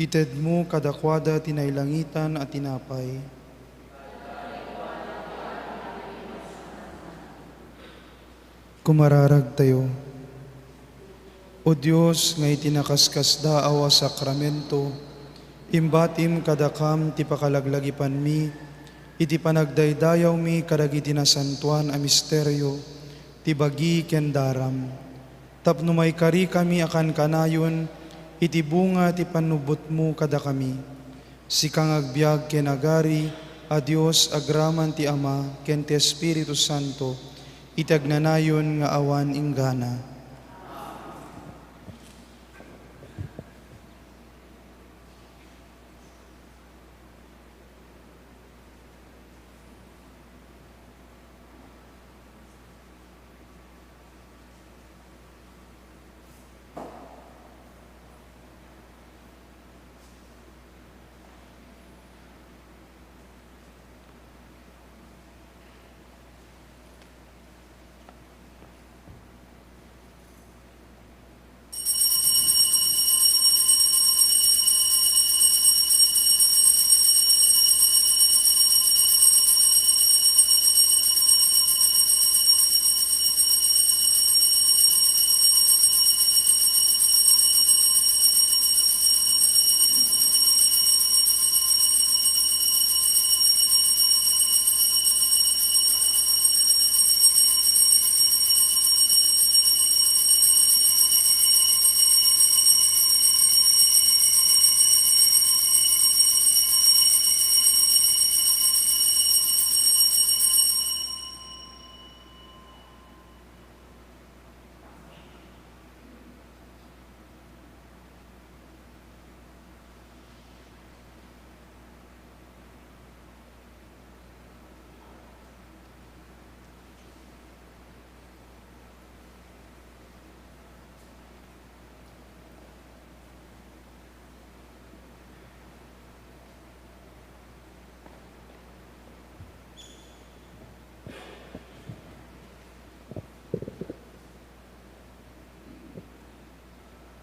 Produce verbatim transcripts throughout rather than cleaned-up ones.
Itedmo kadakuada ti nailangitan a tinapay. Kumararagtayo. O Dios nga iti nakaskasdaaw a sakramento, imbatim kadakam ti pakalaglagipanmi iti panagdaydayawmi kadagiti nasantoan a misterio ti bagi ken daram, tapno maikarikami a kankanayon iti bunga ti pannubbotmo kadakami. Sika nga agbiag ken agari a Dios, agraman ti Ama ken ti Espiritu Santo, iti agnanayon nga awan inggana.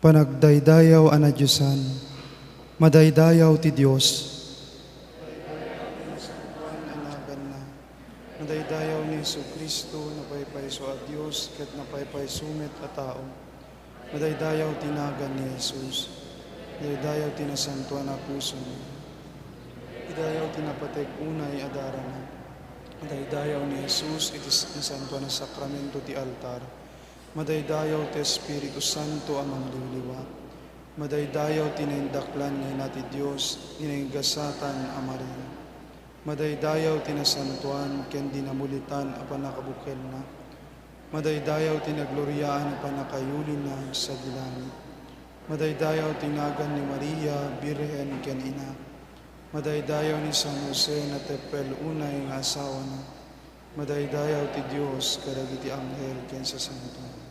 Panagdaydayaw a nadiosan. Madaydayaw ti Dios. Madaydayaw ti nasantoan a naganna. Madaydayaw ni Jesu-Cristo, napaypayso a Dios, ket napaypayso met a tao. Madaydayaw ti nagan ni Jesus. Madaydayaw ti nasantoan a pusona. Madaydayaw ti napatek unay a darana. Madaydayaw ni Jesus iti s-, nasantoan a sakramento ti altar. Madaydayaw ti Espiritu Santo a mangliwliwa. Madaydayaw ti naindaklan nga ina ti Dios, ti naingasatan a Maria. Madaydayaw ti nasantoan ken dinamulitan a pannakabukelna. Madaydayaw ti nagloriaan a pannakayulina sadi langit. Madaydayaw ti nagan ni Maria, Birhen ken Ina. Madaydayaw ni San Jose, nateppel unay nga asawana. Madaydayaw ti Dios kadagiti anghel ken sasantoan.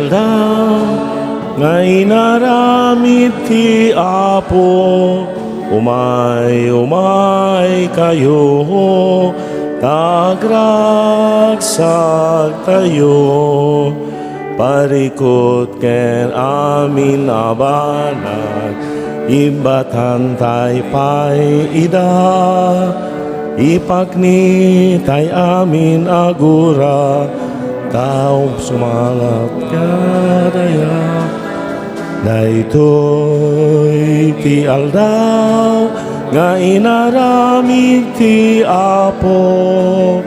Aldaw nga inaramid ti Apo, umay, umay kayo, ta agragsak tayo. Parikut ken amin a banag, imbatan tay pay ida. Ipakni tay amin a gura, tao sumalat kadaya. Daytoy ti aldaw nga inaramid ti Apo.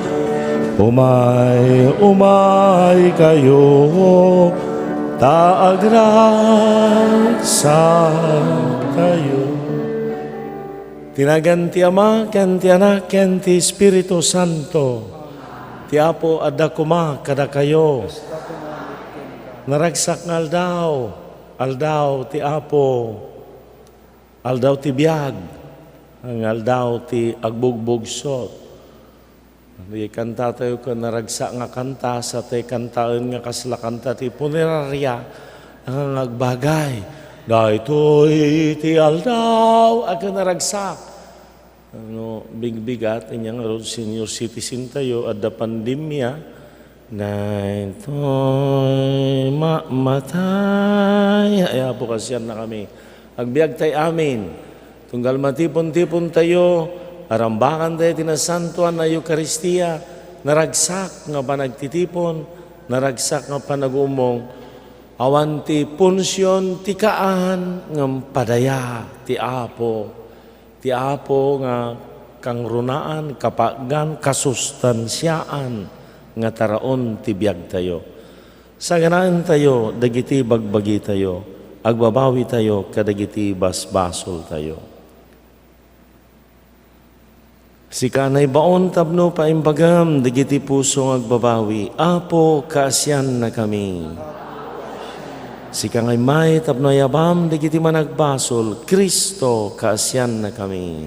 Umay, umay kayo, ta agragsak tayo. Ti nagan ti Ama, ken ti Anak, ken ti Espiritu Santo. Ti Apo adda koma kadakayo. Naragsak nga aldaw, aldaw ti Apo, aldaw ti biag, nga aldaw ti agbugbugsot. Di kantatayo ken naragsak nga kanta, sa tay kantaen nga kasla kanta ti punerarya, nga agbagay. Daytoy ti aldaw a ken naragsak. Ano, bigbigat, inya ngarud senior citizen tayo, adda pandemia. Daytoy, mamatay. Ay, Apo, kasiannakami. Agbiag tay amin. Tunggal matipon-tipon tayo, arambakan tayo ti nasantoan a Eukaristia, naragsak nga panagtitipon, naragsak nga panaguummong, awan ti punsion ti kaan, ngem padaya ti Apo. Ti Apo nga kangrunaan, kapagan, kasustansiaan nga taraon ti biagtayo. Saganaentayo dagiti bagbagitayo, agbabawitayo kadagiti basbasoltayo. Sika naibaon tapno paimbagam dagiti puso nga agbabawi, Apo, kaasiannakami. Sika nga immay tapno ayabam dagiti managbasol, Cristo, kaasiannakami.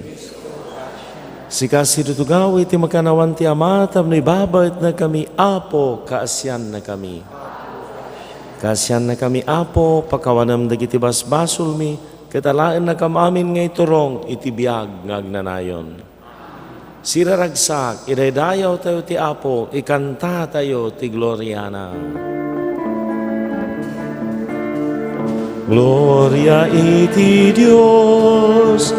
Sika sidutugaw iti makannawan ti Ama tapno ibabaetnakami, Apo, kaasiannakami. Kaasiannakami, Apo, pakawanem dagiti basbasolmi, ket alaennakam amin nga iturong iti biag nga agnanayon. Siraragsak, idaydayawtayo ti Apo, ikantatayo ti gloriana. Gloria iti Dios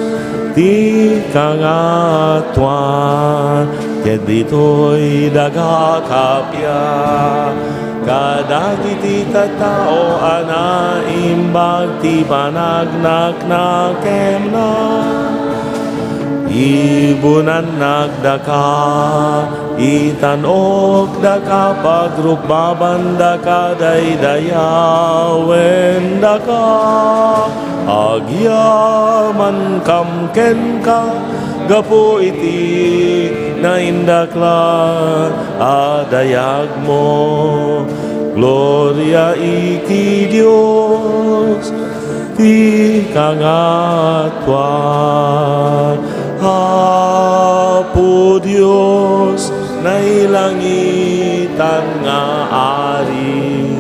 ti kangatoan, ket ditoy daga kappia kadagiti tattao a naimbag ti panagnaknakemna. Ibunannak daka, itan-ok daka, pagrukbaban daka, daydayawen daka. Agyamankam kenka gapu iti naindaklan a dayagmo. Gloria iti Dios ti kangatoan. Apo Dios, nailangitan nga Ari,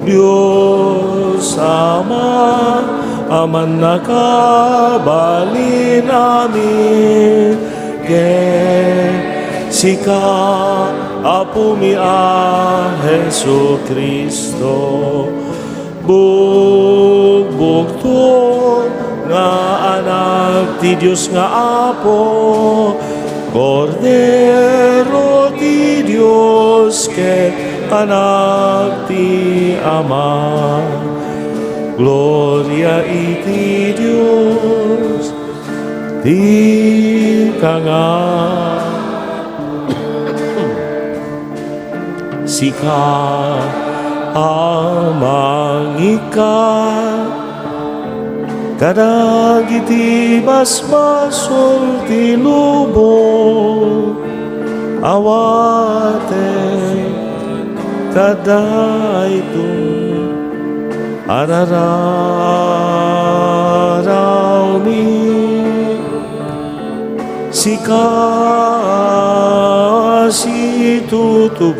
Dios Ama a mannakabalin amin, ken sika, Apomi a Jesu-Cristo, bugbugto nga Anak ti Dios nga Apo, Kordero ti Dios ket Anak ti Ama. Gloria iti Dios ti kanga. Sika a mangikkat kadagiti basbasol ti lubong, awaten kadaytoy a rararawmi. Sika a situtugaw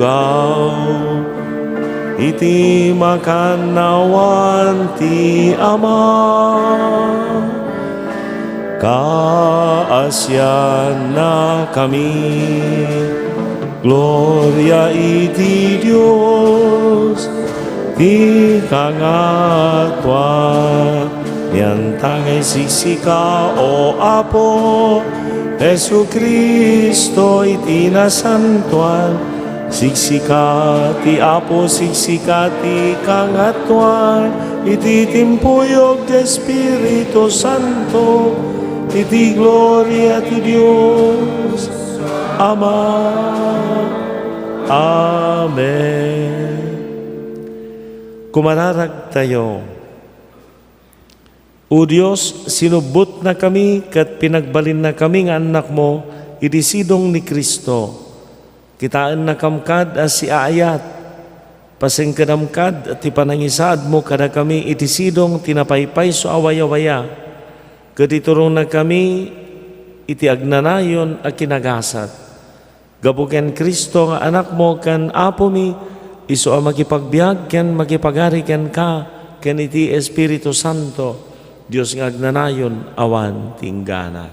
iti makannawan ti Ama, kaasiannakami. Gloria iti Dios ti kangatoan. Yantangay siksika, O Apo Jesu-Cristo, iti nasantoan. Siksika ti Apo, siksika ti kangatoan, iti timpuyog ti Espiritu Santo, iti gloria ti Dios Ama. Amen. Kumararagtayo. O Dios, sinubbotnakami ket pinagbalinnakami nga annakmo iti sidong ni Cristo. Kitaennakam kad a siaayat. Pasengkedam kad ti panangisaadmo kadakami iti sidong ti napaypayso a wayawaya, ket iturongnakami iti agnanayon a kinagasat. Gapu ken Cristo nga Anakmo ken Apomi, isu a makipagbiag ken makipagari kenka ken iti Espiritu Santo, Dios nga agnanayon awan ti inggana.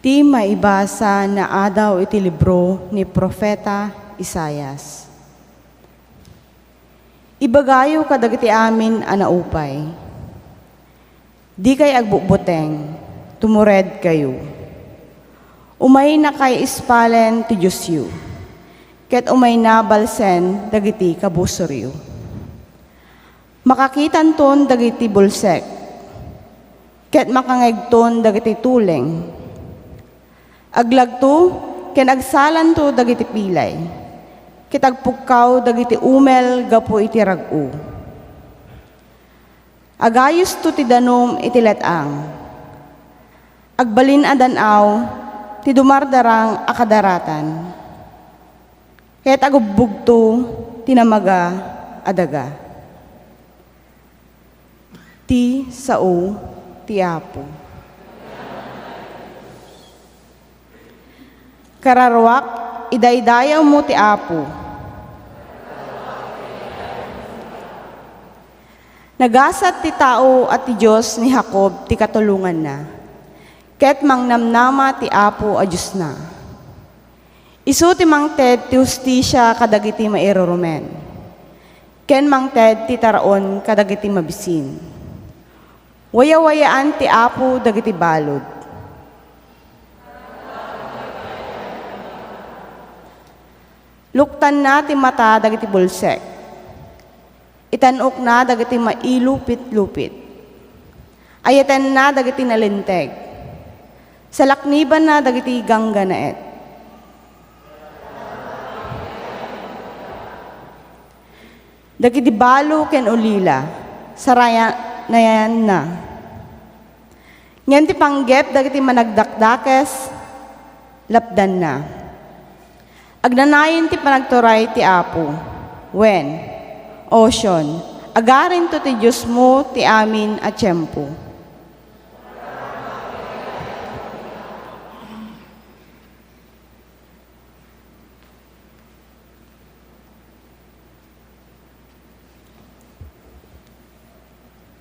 Ti maibasa naadaw iti libro ni Profeta Isaias. Ibagayo kadagiti amin a naupay, "Dikay agbutbuteng, tumuredkayo. Umaynakay ispalen ti Diosyo, ket umayna balsen dagiti kabusoryo. Makakitanton dagiti bulsek, ket makangegton dagiti tuleng. Aglagto ken agsalanto dagiti pilay, ket agpukkaw dagiti umel gapu iti rag-o. Agayosto ti danum iti let-ang. Agbalin a dan-aw ti dumardarang a kadaratan, ket agubbogto ti namaga a daga." Ti sao ti Apo. Kararuak, idaydayawmo ti Apo. Nagasat ti tao a ti Dios ni Jacob ti katulonganna, ket mangnamnama ti Apo a Diosna. Isu ti mangted ti hustisia kadagiti mairurumen, ken mangted ti taraon kadagiti mabisin. Wayawayaan ti Apo dagiti balud. Luktanna ti mata dagiti bulsek. Itan-okna dagiti mailupitlupit. Ayatenna dagiti nalinteg. Salaknibanna dagiti ganggannaet. Dagiti balo ken ulila, saranayanna. Ngem ti panggep dagiti managdakdakes, lapdanna. Agnanayon ti panagturay ti Apo. Wen, O Sion, agarinto ti Diosmo ti amin a tiempo.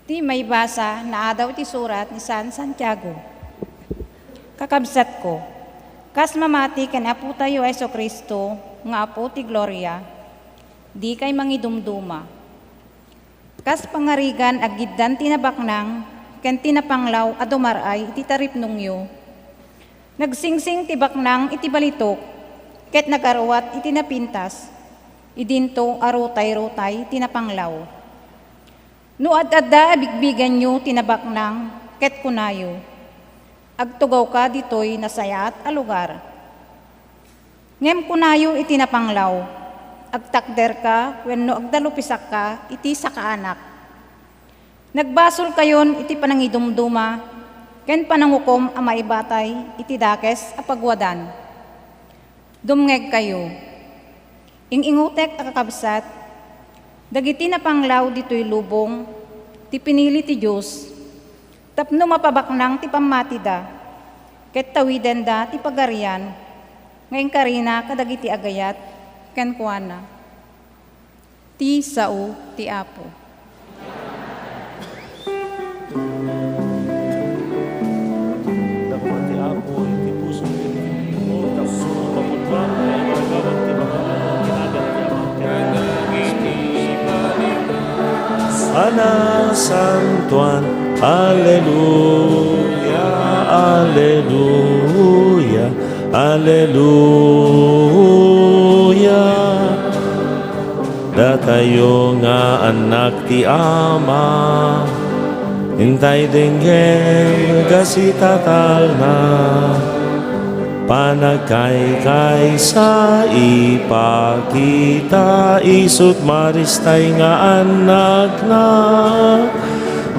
Ti maibasa naadaw iti surat ni San Santiago. Kakabsatko, kas mamati ken Apotayo a Jesu-Cristo nga Apo ti gloria, dikay mangidumduma. Kas pangarigan, aggiddan ti nabaknang ken ti napanglaw a dumar-ay iti taripnongyo. Nagsingsing ti baknang iti balitok ket nagaruat iti napintas. Idinto a rutay-rutay ti napanglaw. No ad-adda a bigbigenyo ti nabaknang ket kunayo, "Agtugawka ditoy nasayaat a lugar." Ngem kunayo iti napanglaw, "Agtakderka wenno agdalupisakka iti sakaanak." Nagbasolkayon iti panangidumduma ken panangukom a maibatay iti dakes a pagwadan. Dumngegkayo. Ing-ingutek a kakabsat, dagiti napanglaw ditoy lubong ti pinili ti Dios. Tapno mapabaknang ti pammatida, ket tawidenda ti pagarian nga inkarina kadagiti agayat kenkuana. Ti sao ti Apo. A nasantoan. Aleluya, aleluya, aleluya. Datayo nga annak ti Ama, intay denggem gasitatalna. Panagkaykaysa ipakita, isut' maristay nga annakna.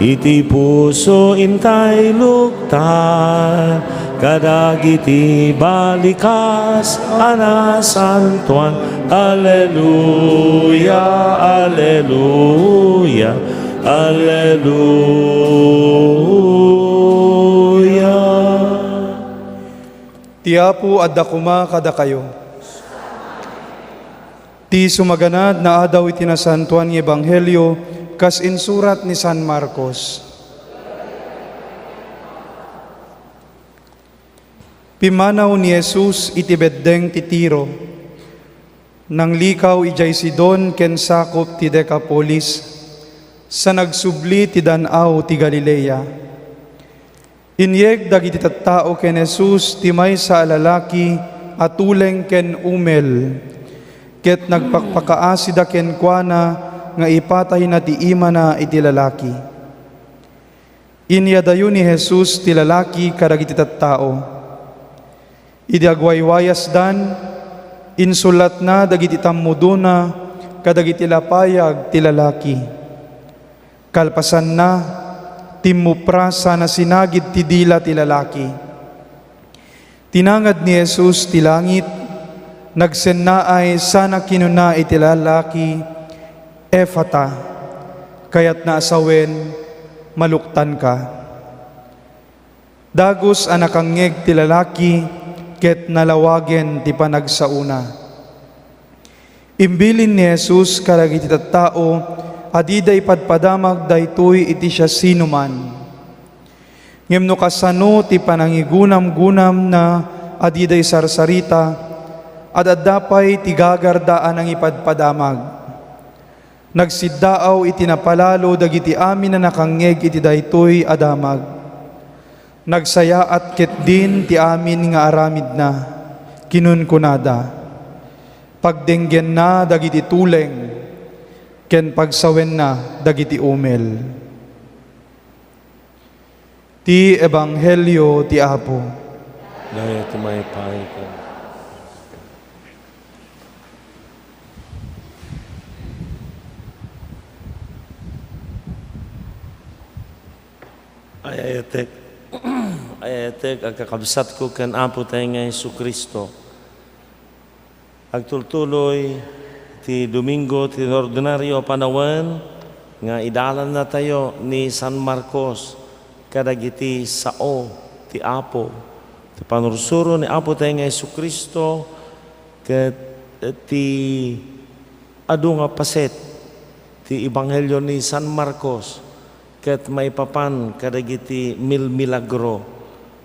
Iti puso intay luktan, kadagiti balikas a nasantoan. Aleluya, aleluya, aleluya. Ti Apo adda koma kadakayo. Ti sumaganad nga adaw iti Nasantoan nga Ebanghelio kas insurat ni San Marcos. Pimmanaw ni Jesus iti beddeng ti Tiro. Nanglikaw idiay Sidon ken sakup ti Decapolis, sa nagsubli ti Dan-aw ti Galilea. Inyeg dagiti tattao ken Jesus ti maysa a lalaki a tuleng ken umel, ket nagpakpakaasida kenkuana nga ipatayna ti imana iti lalaki. Inyadayo ni Jesus ti lalaki kadagiti tattao. Idi agwaywayasdan, insulatna dagiti tammudona kadagiti lapayag ti lalaki. Kalpasanna, timmupra sana sinagid ti dila ti lalaki. Tinangad ni Jesus ti langit, nagsennaay sana kinuna iti lalaki, "Efata," kayatna a sawen, "Maluktanka." Dagus a nakangngeg ti lalaki ket nalawagen ti panagsaona. Imbilin ni Jesus kadagiti tattao a dida ipadpadamag daytoy iti siasinoman. Ngem no kasano ti panangigunamgunamna a dida isarsarita, ad-adda pay ti gagarda a nangipadpadamag. Nagsiddaaw iti napalalo dagiti amin a nakangngeg iti daytoy a damag. Nagsayaat ketdin ti amin nga aramidna. Kinunkunada, "Pagdenggenna dagiti tuleng ken pagsawenna dagiti umel." Ti Ebanghelio ti Apo. Dayta ti maipaitem. Ay-ayatek, ay-ayatek a kakabsatko ken Apo tayo nga Jesu-Cristo. Agtultuloy ti Domingo ti ordinario a panawen nga idalannatayo ni San Marcos kadagiti sao ti Apo, ti pannursuro ni Apo tayo nga Jesu-Cristo ket ti adu nga paset ti Ebanghelio ni San Marcos ket maipapan kadagiti milmilagro.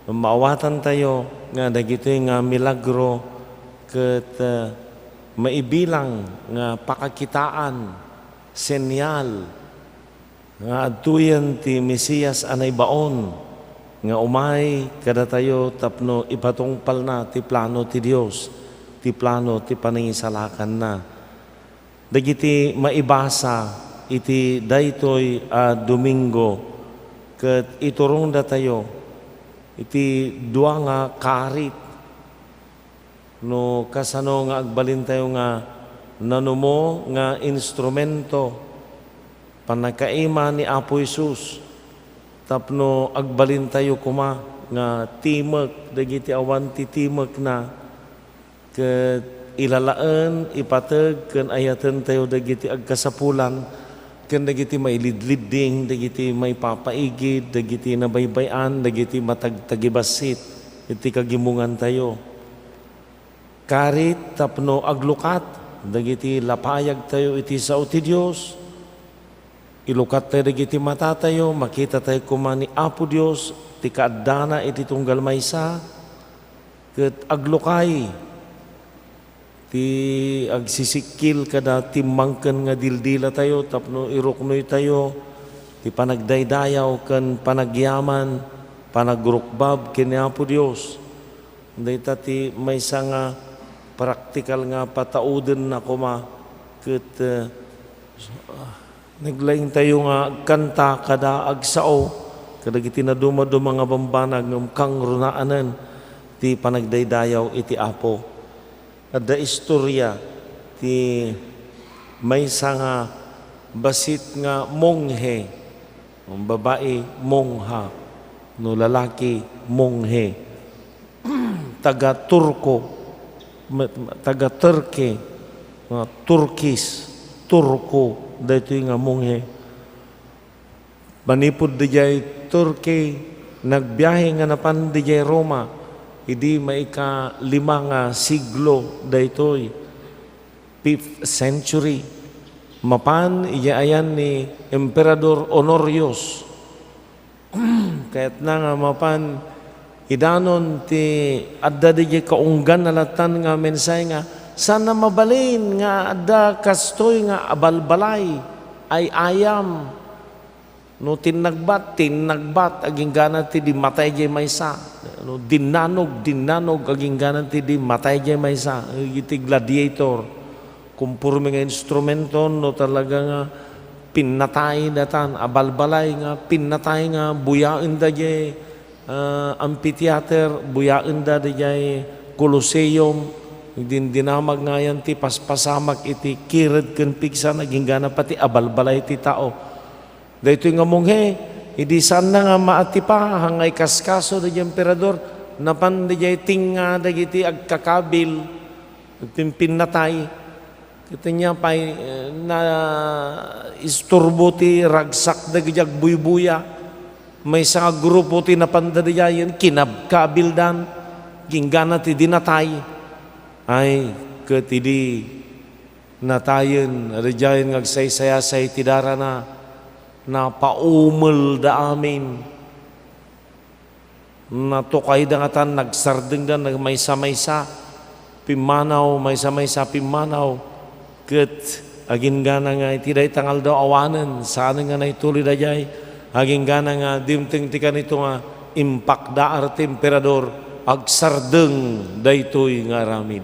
Maawatantayo nga dagitoy nga milagro ket, eh, maibilang nga pakakitaan, senyal nga adtoyen ti Mesias a naibaon nga umay kadatayo tapno ipatungpalna ti plano ti Dios, ti plano ti panangisalakanna. Dagiti maibasa iti daytoy a Domingo ket iturongdatayo iti dua nga karit, no kasano nga agbalintayo nga nanumo nga instrumento, pannakaima ni Apo Jesus, tapno agbalintayo koma nga timek dagiti awan ti timekna, ket ilalaen, ipateg ken ayatentayo dagiti agkasapulan ken dagiti mailidlidding, dagiti maipapaigid, dagiti nabaybay-an, dagiti matagtagibassit iti kagimongantayo. Karit tapno aglukat dagiti lapayagtayo iti sao ti Dios. Ilukattayo dagiti matatayo, makitatayo koma ni Apo Dios ti kaaddana iti tunggal maysa, ket aglukay ti agsisikkil kada timmangken nga dildilatayo tapno iruknoytayo ti panagdaydayaw ken panagyaman, panagrukbab ken ni Apo Dios. Dayta ti maysa nga praktikal nga pataudenna koma ket, eh, naglaingtayo nga agkanta kada agsao kadagiti nadumaduma nga bambanag ngem kangrunaanen ti panagdaydayaw iti Apo. Adda istorya ti maysa nga bassit nga monghe, babai, mongha, no lalaki, monghe. Taga Turko, ma-, taga Turkey, mga Turkis, Turko, daytoy nga monghe. Manipud didiay Turkey, nagbiahe nga napan didiay Roma, idi maikalima nga siglo daytoy, fifth century. Mapan idiay ayan ni Emperador Honorius. Kayatna nga mapan idanon ti adda didiay kaunggan a latan nga mensahe nga, "Saan a mabalin nga adda kastoy nga abalbalay, ay-ayam." No tinnagbat, tinnagbat, aginggana ti di matay diay maysa. No dinnanog, dinnanog, aginggana ti di matay diay maysa. Iti gladiator, kumporme nga instrumento, no talaga nga pinnatay datan, abalbalay nga pinnatay nga buyaen da diay, ah, amphitheater, buyaen da diay Colosseum, dindinamag nga ayan ti paspasamak iti kired ken pigsa, aginggana pati abalbalay ti tao. Daytoy nga monghe, idi saanna nga maatipa, nga ikaskaso daydiay emperador, napan daydiay tengnga dagiti agkakabil, agpimpinnatay. Ket ania pay, eh, naisturbo ti ragsak dagiti agbuybuya. Maysa nga grupo ti napanda daydiayen, kinabkabildan, aginggana ti di natay. Ay, ket idi natayen, daydiayen nga agsaysayasay ti darana, napaumelda amin. Natukayda ngatan, nagsardengda, nagmaysa-maysa, pimmanaw, maysa-maysa, pimmanaw. Ket aginggana nga iti dayta nga aldaw, awanen, saanen nga naituloy daydiay. Aginggana nga dimteng ti kanito nga impakdaar ti emperador, agsardeng daytoy nga aramid.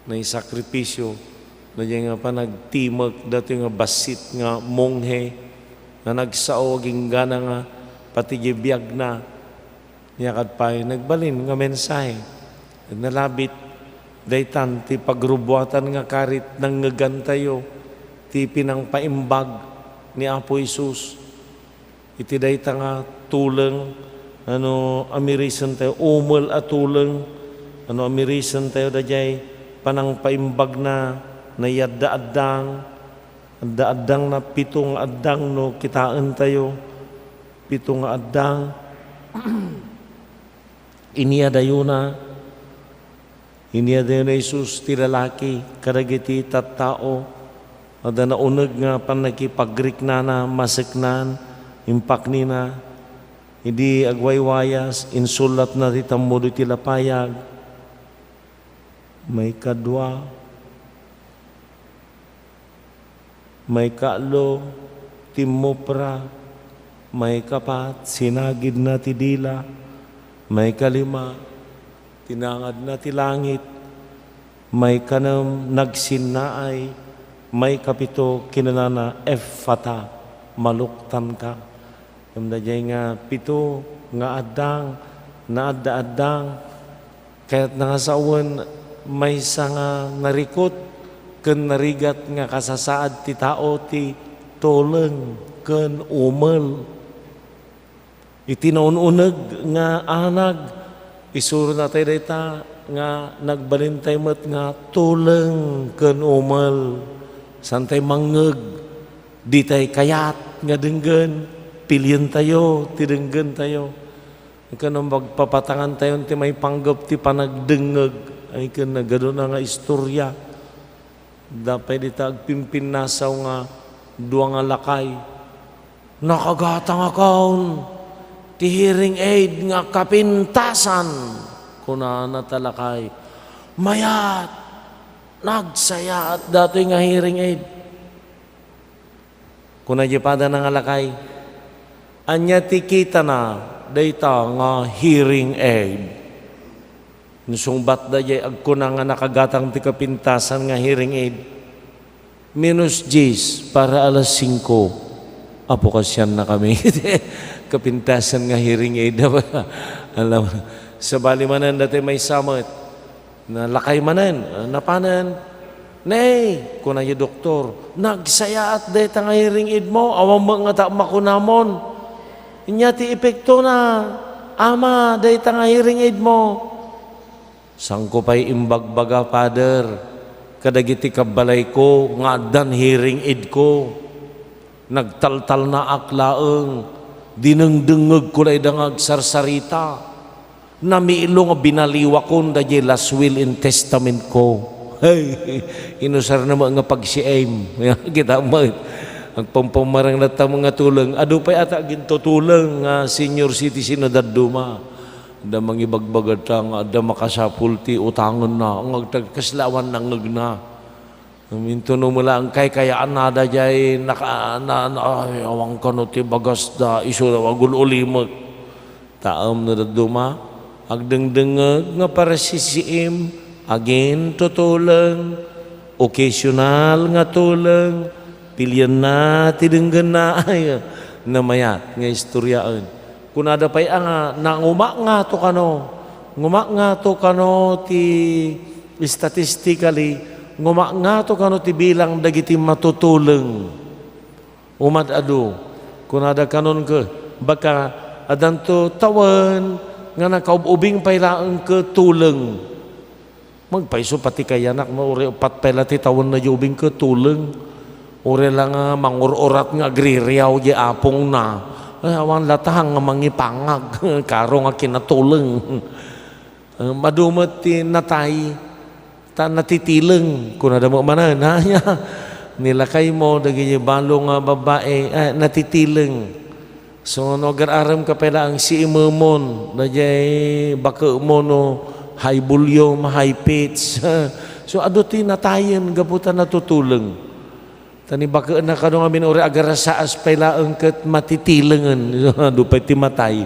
Naisakripisio, daydiay nga panagtimek datoy nga bassit nga monghe nga nagsao aginggana nga pati diay biagna, niakad pay nagbalin nga mensahe. Nalabit, daytan ti pagrubuatan nga karit, nangngegantayo ti pinangpaimbag ni Apo Jesus. Iti dayta nga tuleng, ano, amirisentayo, umel a tuleng, ano, amirisentayo daydiay panangpaimbagna, naiyadda-addang, adda-addangna pito nga addang no kitaentayo, pito nga addang. Iniyadayona, Iniyadayona ni Jesus ti lalaki kadagiti tattao. Adda nauneg nga pannakipagriknana, maseknan, impaknina. Idi agwaywayas, insullatna ti tammudo iti lapayag. Maikadua, Maikatlo, timmupra. Maikapat, sinagidna ti dila. Maikalima, tinangadna ti langit. Maikanem, nagsinnaay. Maikapito, kinunana, "Efata, maluktanka." Ngem daydiay nga pito nga addang, naadda-addang, kayatna nga sawen, maysa nga narikut ken narigat nga kasasaad ti tao ti tuleng ken umel. Iti naun-uneg nga anag, isurona tayo dayta nga nagbalintay met nga tuleng ken umel. Saantay mangngeg. Ditay kayat nga denggen, pilientayo ti denggentayo. Ken no magpapatangantayon ti maipanggep ti panagdengngeg, ay ken nagadu na nga istorya. Dapay dita agpimpinnasaw nga dua nga lakay. "Nakagatangakon ti hearing aid nga kapintasan," kunana ta lakay. "Mayat, nagsayaat datoy nga hearing aid." Kuna diay padana nga lakay, "Ania ti kitana dayta nga hearing aid?" Insungbatda diay agkuna nga nakagatang ti kapintasan nga hearing aid. "Minus diyes para alas singko." Apo, kasiannakami. Kapintasan nga hearing aid. Alam, sabali manen dati maysa met. Nalakay manen, napanen. "Nay," kuna diay doktor, "nagsayaat dayta nga hearing aid mo, awan met ngata makunamon. Ania ti epektona, ama, dayta nga hearing aid mo?" "Saanko pay imbagbaga, Father, kadagiti kabbalayko nga addan hearing aidko. Nagtaltalnaak laeng, dinengdengngegko la ida nga agsarsarita. Namiilo nga binaliwakon daydiay last will and testamentko." Hay, inusarna met nga pagsiim. Kita met. Agpampamarang latta nga tuleng. Adu pay ata agintutuleng nga senior citizen a dadduma. Adda mangibagbagata nga adda makasapul ti utangenna, nga agtag-, kasla awan nangngegna. Mintuno mo laeng kaykayaanna daydiay naka-, na, na, ay, awan kano ti bagasda, isu la agul-ulimek. Taem no dadduma, agdengdengngeg nga parasisiim, agintutuleng, occasional nga tuleng, pilienna ti denggenna, ay, namayat nga istoryaen. Kunada pay a nga, nangumakngato kano, ngumakngato kano ti statistically, ngumakngato kano ti bilang dagiti matutuleng. Umad-adu, kunada kanon ke, baka addanto tawen nga nakaub-ubing pay laeng ket tuleng. Magpayso pati kayanak no, uray uppat pay la ti tawenna diay ubing ket tuleng. Uray la nga mangur-urat nga agririaw diay apongna. Ay, awan la ta nga mangipangag, karo nga kinatuleng. Em, adu met ti natay, ta natitileng. Kunada met manen, ha? Ni lakaymo, dagiti balo nga babbai, eh, natitileng. So, no agar-arem ka pay laeng siimemon, daydiay bakemo no high volume, high pitch. So, adu ti natayen gapu ta natutuleng. Ta ni bakena kano ngamin uray agarasaas pay laeng ket matitilengen. Adu pay ti matay.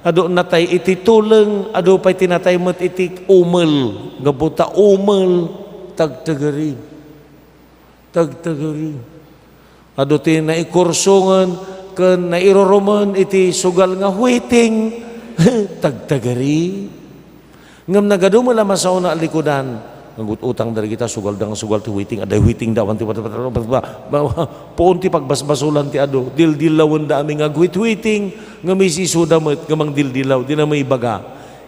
Adu natay iti tuleng, adu pay ti natay met iti umel. Gapu ta umel, tagtagari. Tagtagari. Adu ti naikursongen ken nairurumen iti sugal nga huiting. Tagtagari. Ngem nagadu met la masaona a likudan. Agut-utang dagita, sugalda nga sugal ti huiting, adda huitingda, awan ti puon ti pagbasbasolan ti adu. Dildillawenda amin nga aghuithuiting, ngem isisuda met nga mangdildilaw, dina maibaga.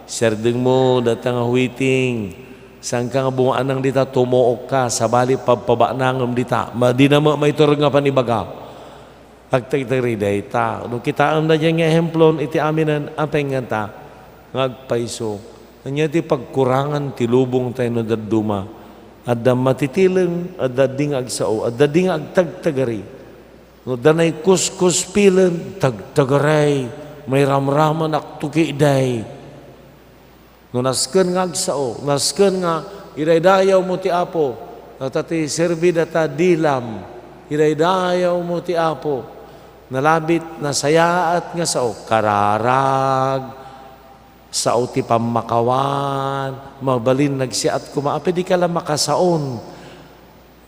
Sardengmo dayta nga huiting. Saanka nga bumaanang dita, tumookka, sabali pabpabanangem dita. Ma-, dina ma-, maiturog nga panibaga. Agtagtagari dayta. No kitaem daydiay nga ehemplon iti aminen, apay ngata nga agpayso? Ania ti pagkurangan ti lubongtayo no dadduma? Adda matitileng, adda di nga agsao, adda di nga agtagtagari. No danay kuskuspilen, tagtagaray, mairamraman aktuki day. No nasken nga agsao, nasken nga idaydayawmo ti Apo, ta ti serbi data dilam, idaydayawmo ti Apo, nalabit, nasayaat nga sao, kararag, sao ti pammakawan, mabalin nagsiat koma, apay dika la makasaon.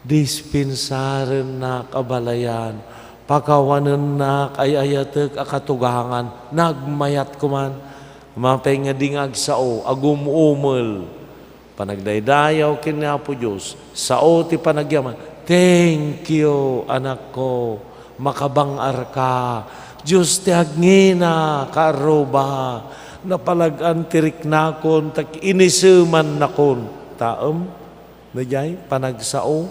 Dispensarennak a balayan, pakawanennak, ay-ayatek a katugangan, nagmayat koman. Mapay nga di nga agsao, agum-umel. Panagdaydayaw ken ni Apo Dios, sao ti panagyaman. Thank you, anakko. Makabang-arka. Dios ti agngina, kaarruba. Napalag-an ti riknakon, ta inisemannakon. Taem? Daydiay panagsao,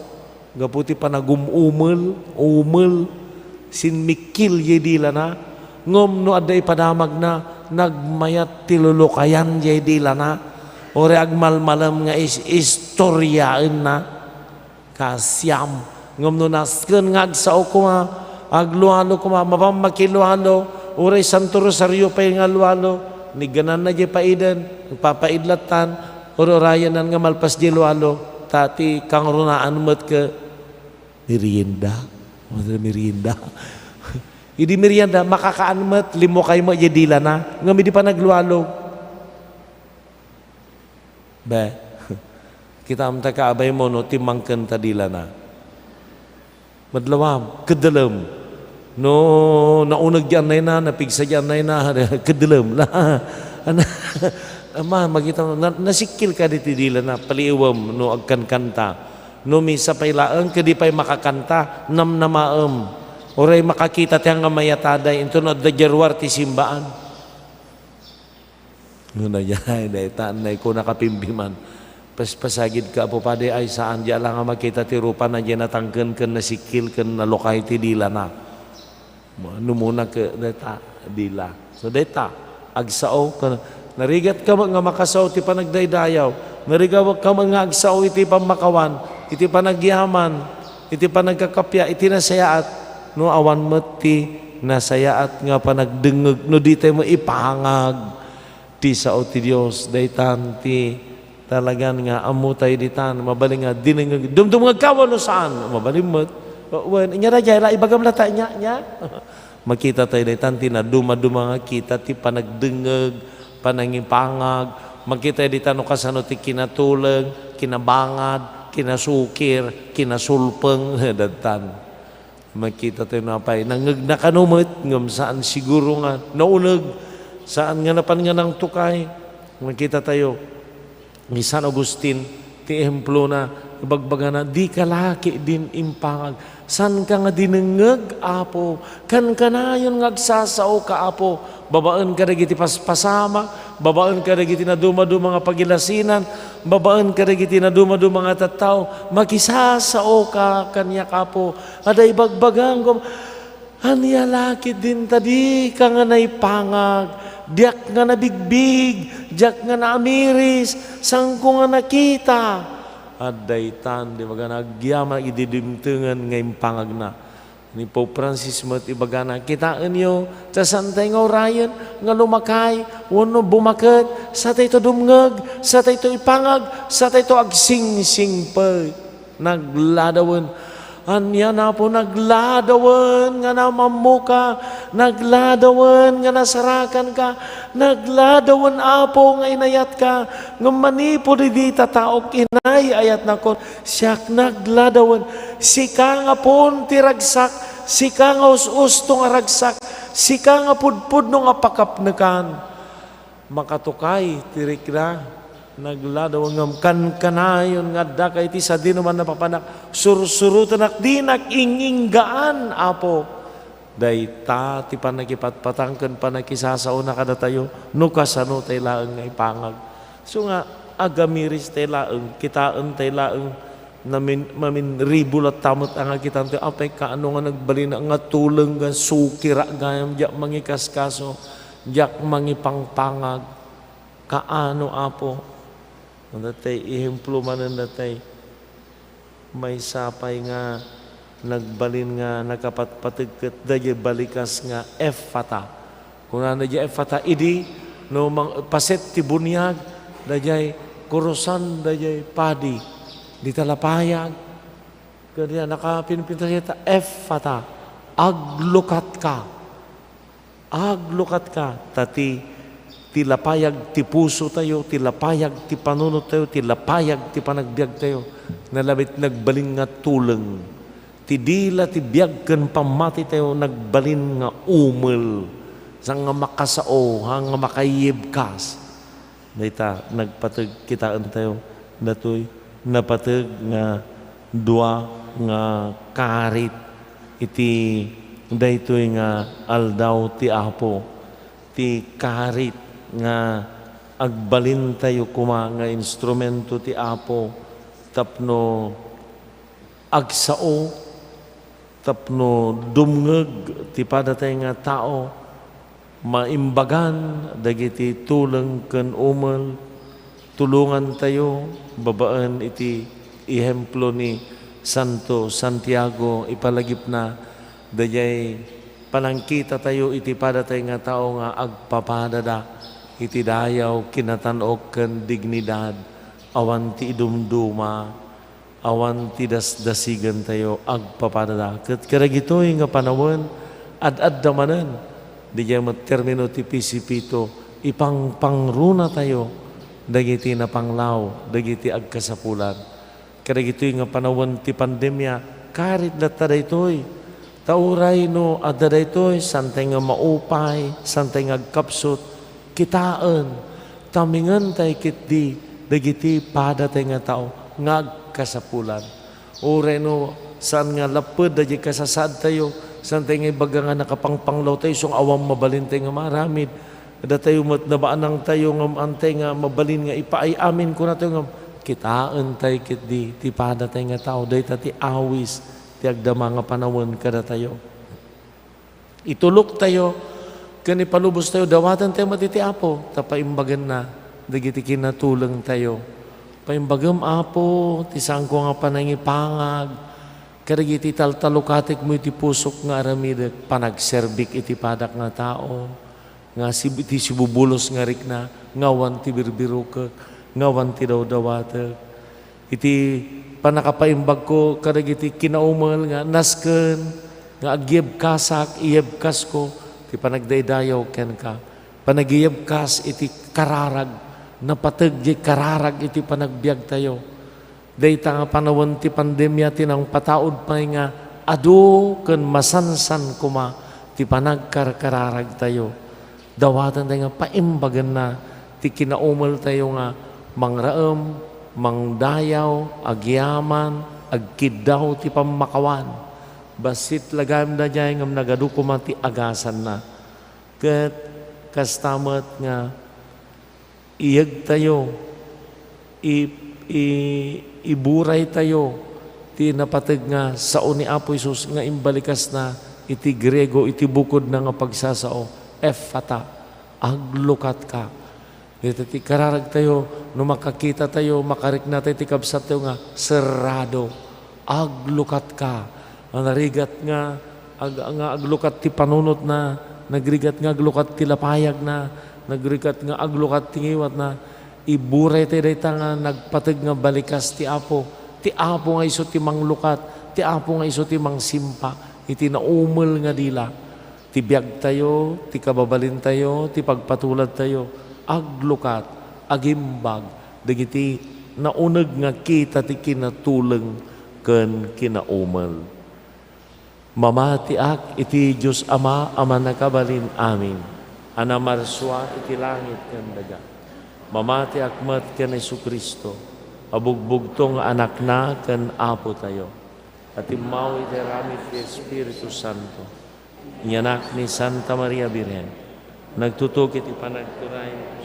gapu ti panagum-umel, umel. Sinmikkil jay dilana, ngem no adda ipadamagna, nagmayat ti lulukayan jay dilana, uray agmalmalem nga is-, istoryaenna. Kasiam. Ngem no nasken nga agsao koma, aglualo koma, mapan makilualo, uray Santo Rosario pay nga lualo, niggananna jay paiden, nagpapaid lattan, ur-urayanan nga malpas jay lualo, ta ti kangrunaan met ket merienda. Merienda. Idi merienda, makakaan met, limukay met jay dilana. Ngem idi panaglualo, be, kitaem ta kaabay mo no timmangken ta dilana. Madlawam, keddilem. No nauneg jay annayna, napigsa jay annayna, keddilem. La, ana, ama, makita mo, na, nasikkil kadi ti dilana, paliiwem no agkankanta. No misa pay laeng, ket di pay makakanta, namnamaem. Uray makakita ti anggamayataday, inton adda jay ruar ti simbaan. Ngunayay, dayta, nay ko nakapimpiman. Paspasagidka, Apo Padi, ay saan, di ala nga makita ti rupana, di natangken ken nasikkil ken nalukay ti dilana. Mo, numuna ke, dayta, dila. So, dayta, agsao, ken narigat ka met nga makasao ti panagdaydayaw. Narigat ka met nga agsao iti pammakawan, iti panagyaman, iti panagkakappia, iti nasayaat. No awan met ti nasayaat nga panagdengngeg, no di tayo maipangag ti sao ti Dios, daytan ti talagan nga ammotay ditan, mabalin nga dinengngeg, dumdumngegka wenno saan, mabalin met. Wen, inya daydiay la, ibagam latta, inya, inya. Makita tayo daytan ti nadumaduma nga kita ti panagdengngeg, panangipangag, makita tayo ditan no kasano ti kinatuleng, kinabangad, kinasukir, kinasulpeng, daytan. Makita tayo napay, nangngegna kano met, ngem saan siguro nga nauneg, saan nga napan nga nangtukay. Makita tayo, ni San Agustin, ti ehemplona, ibagbagana, "Dika la ketdin impangag. Saanka nga dinengngeg, Apo. Kankanayon nga agsasao ka, Apo." Babaen kadagiti paspasamak, babaen kadagiti nadumaduma nga pagilasinan, babaen kadagiti nadumaduma nga tattao, makisasaoka kaniak, Apo. Adda ibagbagam, ania la ketdin ta dika nga naipangag, diak nga nabigbig, diak nga naamiris, saanko nga nakita. Adda itan, di ba, nga agyaman idi dimtengen nga impangagna. Ni Pope Francis met ibagana, kitaenyo, ta saantay nga urayen nga lumakay wenno bumaket, satayto dumngeg, satayto ipangag, satayto agsingsingpet. Nagladawen. Ania, Apo, nagladawen nga namammoka, nagladawen nga nasarakanka, nagladawen, Apo, nga inayatka, ngem manipud idi tataok, inay-ayatnakon. Siak nagladawen, sika nga puon ti ragsak, sika nga us-usto nga ragsak, sika nga pudpudno nga pakapnekan. Makatukay ti rikna, nagladawen ngem kankanayon nga addaka iti sadinoman napapanak, sursurotenak, dinak ing-inggaan, Apo. Dayta ti pannakipatpatang ken pannakisasaona kadatayo, no kasano tay laeng nga ipangag. So nga, agamiris tay laeng, kitaen tay laeng, namin-, maminribo latta met a nga kitan tayo, apay, kaano nga nagbalin nga tuleng nga sukira gayam, diak mangikaskaso, diak mangipangpangag. Kaano, Apo? Datay ehemplo manen datay. Maysa pay nga nagbalin nga nakapatpateg ket daydiay balikas nga Efata. Kunana daydiay Efata, idi no mang-, paset ti buniag, daydiay kurusan daydiay padi. Dita lapayag. Kanya nakapinpintas ita, Efata, aglukatka. Aglukatka, ta ti, ti lapayag ti pusotayo, ti lapayag ti panunottayo, ti lapayag ti panagbiagtayo, nalabit nagbalin nga tuleng. Ti dila ti biag ken pammatitayo nagbalin nga umel, saan nga makasao, saan nga makaibkas. Dayta, nagpateg, kitaentayo datoy, napateg nga dua nga karit iti daytoy nga aldaw ti Apo, ti karit nga agbalintayo koma nga instrumento ti Apo tapno agsao Tapno dumngeg ti padatay nga tao, maimbagan dagiti tuleng ken umel, tulongantayo babaen iti ehemplo ni Santo Santiago. Ipalagipna dayay panangkitatayo iti padatay nga tao nga agpapadada iti dayaw, kinatan-ok ken dignidad, awan ti idumduma, awan ti dasdasigentayo agpapadada. Ket kadagitoy nga panawen, ad-adda manen, daydiay met termino ti P C P two, ipangpangrunatayo dagiti napanglaw, dagiti agkasapulan. Kadagitoy nga panawen ti pandemia, karit latta daytoy. Ta uray no adda daytoy, saantay nga maupay, saantay nga agkapsut, kitaen, tamingentay ketdi dagiti padatay nga tao nga agkasapulan. Uray no saan nga lapped daydiay kasasaadtayo, saantay nga ibaga nga nakapangpanglawtayo, isu nga awan mabalintay nga maaramid. Datayo met nabaanangtayo ngem antay nga mabalin nga ipaay-amin, kunatayo ngem, kitaentay ketdi ti padatay nga tao. Dayta ti awis ti agdama nga panawen kadatayo. Ituloktayo ken ipalubostayo, dawatentayo met iti Apo, ta paimbagenna dagiti kinatulengtayo. Paimbagem, Apo, ti saanko nga panangipangag kadagiti taltalukatekmo iti pusok nga aramidek, panagserbik iti padak nga tao, nga sib-, iti sibubulos nga rikna, nga awan ti birbirokek, nga awan ti dawdawatek. Iti pannakapaimbagko kadagiti kinaumel nga nasken nga agyebkasak, iyebkasko ti panagdaydayaw kenka. Panagiyebkas iti kararag, napateg diay kararag iti panagbiagtayo. Dayta nga panawen ti pandemia ti nangpataud pay nga adu ken masansan koma ti panagkarkararagtayo. Dawatentayo nga paimbagenna ti kinaumeltayo nga mangraem, mangdayaw, agyaman, agkiddaw ti pammakawan. Bassit la gayam daydiay ngem nagadu koma ti agasanna. Ket kasta met nga iyegtayo, i-, i-, iburaytayo ti napateg nga sao ni Apo Jesus nga imbalikasna iti Griego, iti bukodna nga pagsasao, Efata, aglukatka. Dayta ti kararagtayo, no makakitatayo, makariknatayo ti kabsattayo nga serrado, aglukatka. Nga narigat nga ag-, nga aglukat ti panunotna, nagrigat nga aglukat ti lapayagna, nagrigat nga aglukat ti ngiwatna. Iburaytayo dayta nga nagpateg nga balikas ti Apo. Ti Apo nga isu ti manglukat, ti Apo nga isu ti mangsimpa iti naumel nga dila. Ti biagtayo, ti kababalintayo, ti pagpatuladtayo, aglukat, agimbag dagiti nauneg nga kita ti kinatuleng ken kinaumel. Mamatiak iti Dios Ama a Mannakabalin-amin, a namarsua iti langit ken daga. Mamatiak met ken Jesu-Cristo, a bugbugtong nga Anakna ken Apotayo, a timmaw iti aramid ti Espiritu Santo, inyanak ni Santa Maria Birhen, nagtutuki ti panagturay.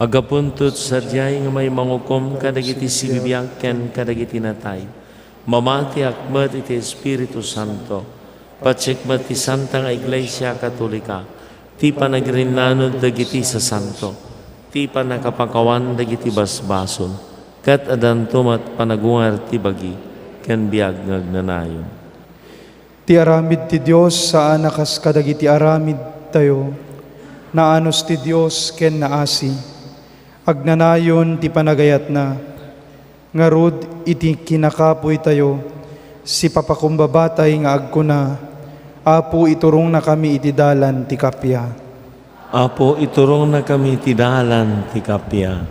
Aggapunto sadiay nga maymangukom kadagiti sibibiag ken kadagiti natay. Mamatiak met iti Espiritu Santo. Patiek met ti Santa nga Iglesia Katolika, ti panagrinnanod dagiti sasanto, ti pannakapakawan dagiti basbasol, ket addanto met panagungar ti bagi ken biag nga agnanayon. Ti aramid ti Dios saan a kas kadagiti aramidtayo. Naanus ti Dios ken naasi. Agnanayon ti panagayatna. Ngarud, iti kinakapuy tayo, sipapakumbabatay nga agkuna, "Apo, iturongnakami iti dalan ti kappia." Apo, iturongnakami iti dalan ti kappia.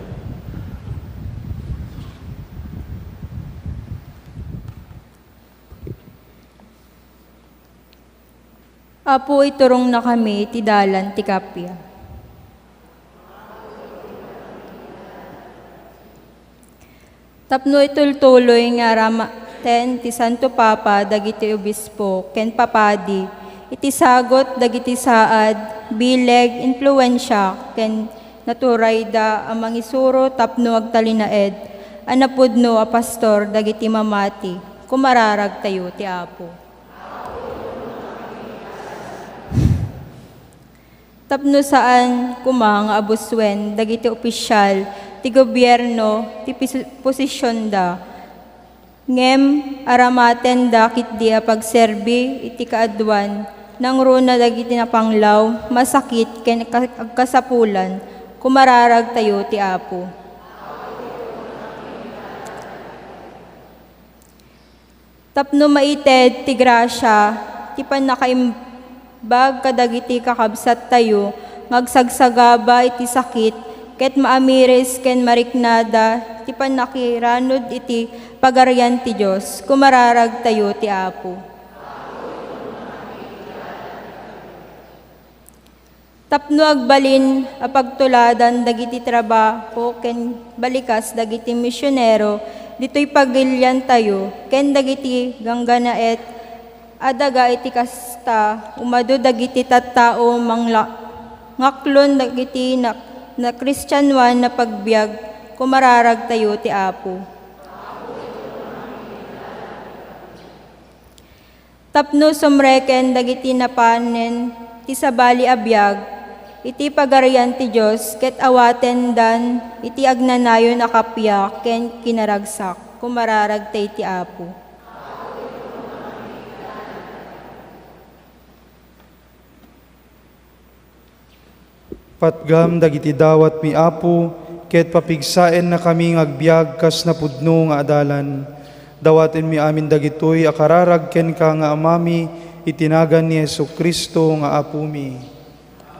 Apo, iturongnakami iti dalan ti kappia. Tapno itultuloy nga arama-, Ten ti Santo Papa dagiti obispo ken papadi iti sagut dagiti saad, bileg, impluensia, ken naturayda a mangisuro tapno agtalinaed a napudno a pastor dagiti mamati. Kumararagtayo ti Apo. Tapno saan koma nga abusuen dagiti opisyal ti gobierno ti pis-, posisionda, ngem aramatenda ketdi a pagserbi iti kaaduan, nangruna dagiti napanglaw, masakit, ken ka-, agkasapulan, kumararagtayo ti Apo. Tapno maited ti grasia ti pannakaimbag kadagiti kakabsattayo nga agsagsagaba iti sakit ket maamiris ken mariknada ti pannakiranud iti Pagarian ti Dios, kumararagtayo ti Apo. Tapno agbalin a pagtuladan dagiti trabaho ken balikas dagiti misionero ditoy pagiliantayo ken dagiti ganggannaet a daga iti kasta, umadu dagiti tattao mangla-, ngaklon dagiti na-, nakristianoan a pagbiag, kumararagtayo ti Apo. Tapno sumreken dagiti napanen ti sabali a biag iti Pagarian ti Dios ket awatendan iti agnanayon a kappia ken kinaragsak, kumararagtayo ti Apo. Patgam dagiti dawatmi, Apo, ket papigsaennakami nga agbiag kas napudno nga adalan. Dawatenmi amin dagitoy a kararag kenka nga Amami, iti nagan ni Jesu-Cristo nga Apomi.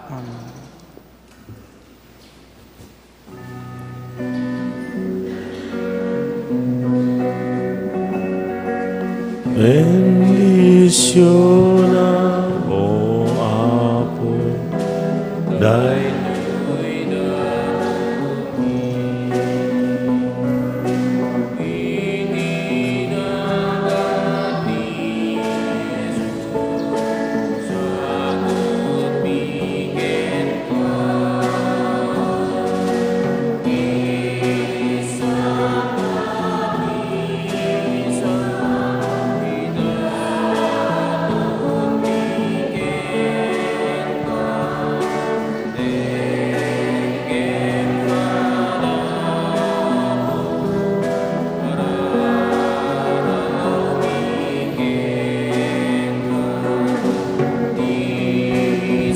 Amen. Bendisiona, O Apo, daytoy datonmi.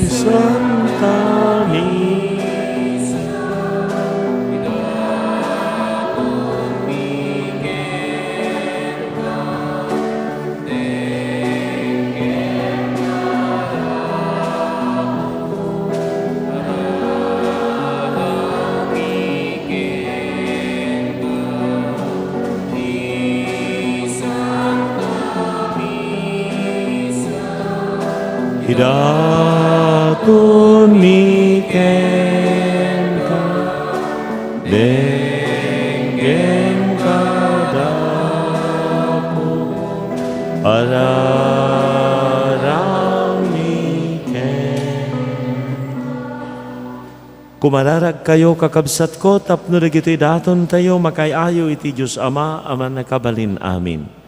Santa Misa, idatonmi kenka, denggem kada Apo, ararami kenka. Kumararagkayo, kakabsatko, tapno dagitoy datontayo makaay-ayo iti Dios Ama a Mannakabalin-amin.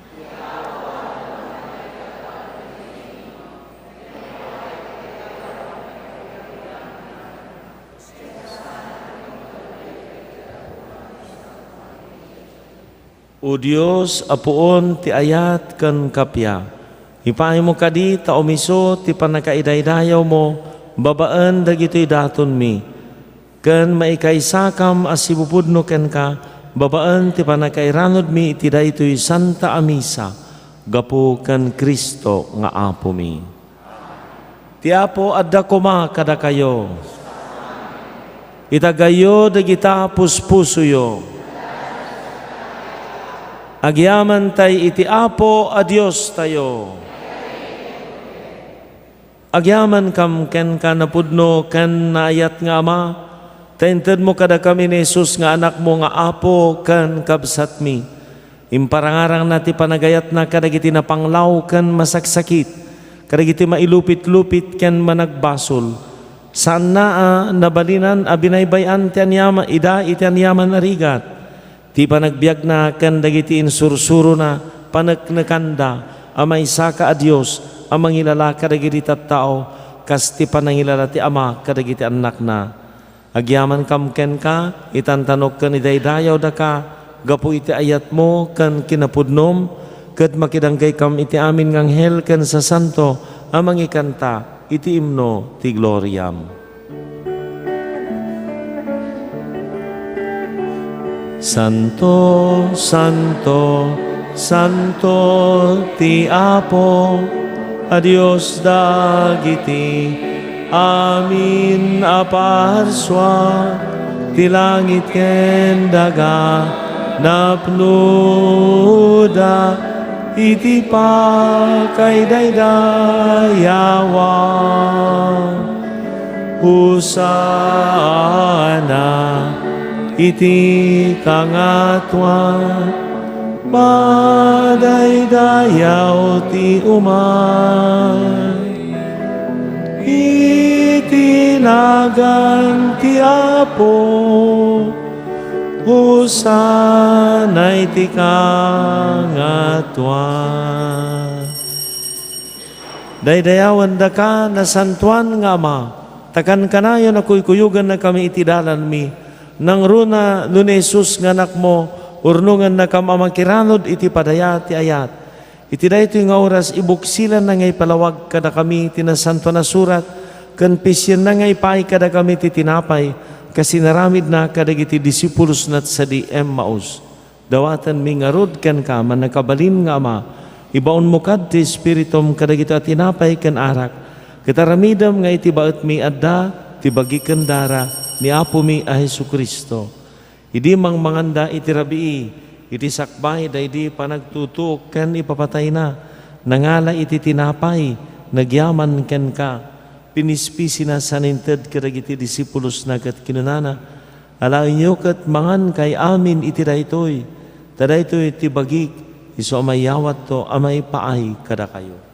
O Dios a puon ti ayat ken kappia, ipaaymo kadi ta umiso ti pannakaidaydayawmo babaen dagitoy datonmi, ken maikaysakam a sipupudno kenka babaen ti pannakairanudmi iti daytoy Santa a Misa gapu ken Cristo nga Apomi. Ti Apo adda koma kadakayo. Itagayyo dagita puspusoyo. Agyamantay iti Apo a Diostayo. Agyamankam kenka, napudno ken naayat nga Ama, ta intedmo kadakami ni Jesus nga Anakmo nga Apo ken Kabsatmi. Imparangarangna ti panagayatna kadagiti napanglaw ken masaksakit, kadagiti mailupitlupit ken managbasol. Saanna a nabalinan a binaybay-an ti aniama-, ida iti aniaman a rigat. Ti panagbiagna ken dagiti insursurona, paneknekanda a maysaka a Dios a mangilala kadagiti tattao, kas ti panangilala ti ama kadagiti annakna. Agyamankam kenka, itantanok ken idaydayawdaka gapu iti ayatmo ken kinapudnom, ket makidanggay kam iti amin nga anghel ken sasanto a mangikanta iti imno ti gloriam. Santo, santo, santo ti Apo a Dios dagiti amin a parsua, ti langit ken daga napnoda iti pakaidaydayawan. Hosanna iti kangatoan. Madaydayaw ti umay iti nagan ti Apo. Hosanna iti kangatoan. Daydayawendaka, nasantoan nga Ama, ta kankanayon a kuykuyogennakami iti dalanmi. Nangruna no ni Jesus nga Anakmo, urnongennakam a makiranud iti padaya ti ayat. Iti daytoy nga oras, ibuksilanna nga ipalawag kadakami ti Nasantoan a Surat, ken pisienna nga ipaay kadakami ti tinapay, kas inaramidna kadagiti disipulosna sadi Emmaus. Dawatenmi ngarud kenka, mannakabalin nga Ama, ibaonmo kad ti Espiritum kadagitoy a tinapay ken arak, ket aramidem nga iti baetmi adda ti bagi ken dara ni Apomi a Jesu-Cristo. Idi mangmanganda iti rabii, iti sakbay daydi panagtutuok ken ipapatayna, nangala iti tinapay, nagyaman kenka, pinispisina saan inted kadagiti disipulosna ket kinunana, Alaenyo ket mangankay amin iti daytoy, ta daytoy ti bagik, isu a mayawatto a maipaay kadakayo.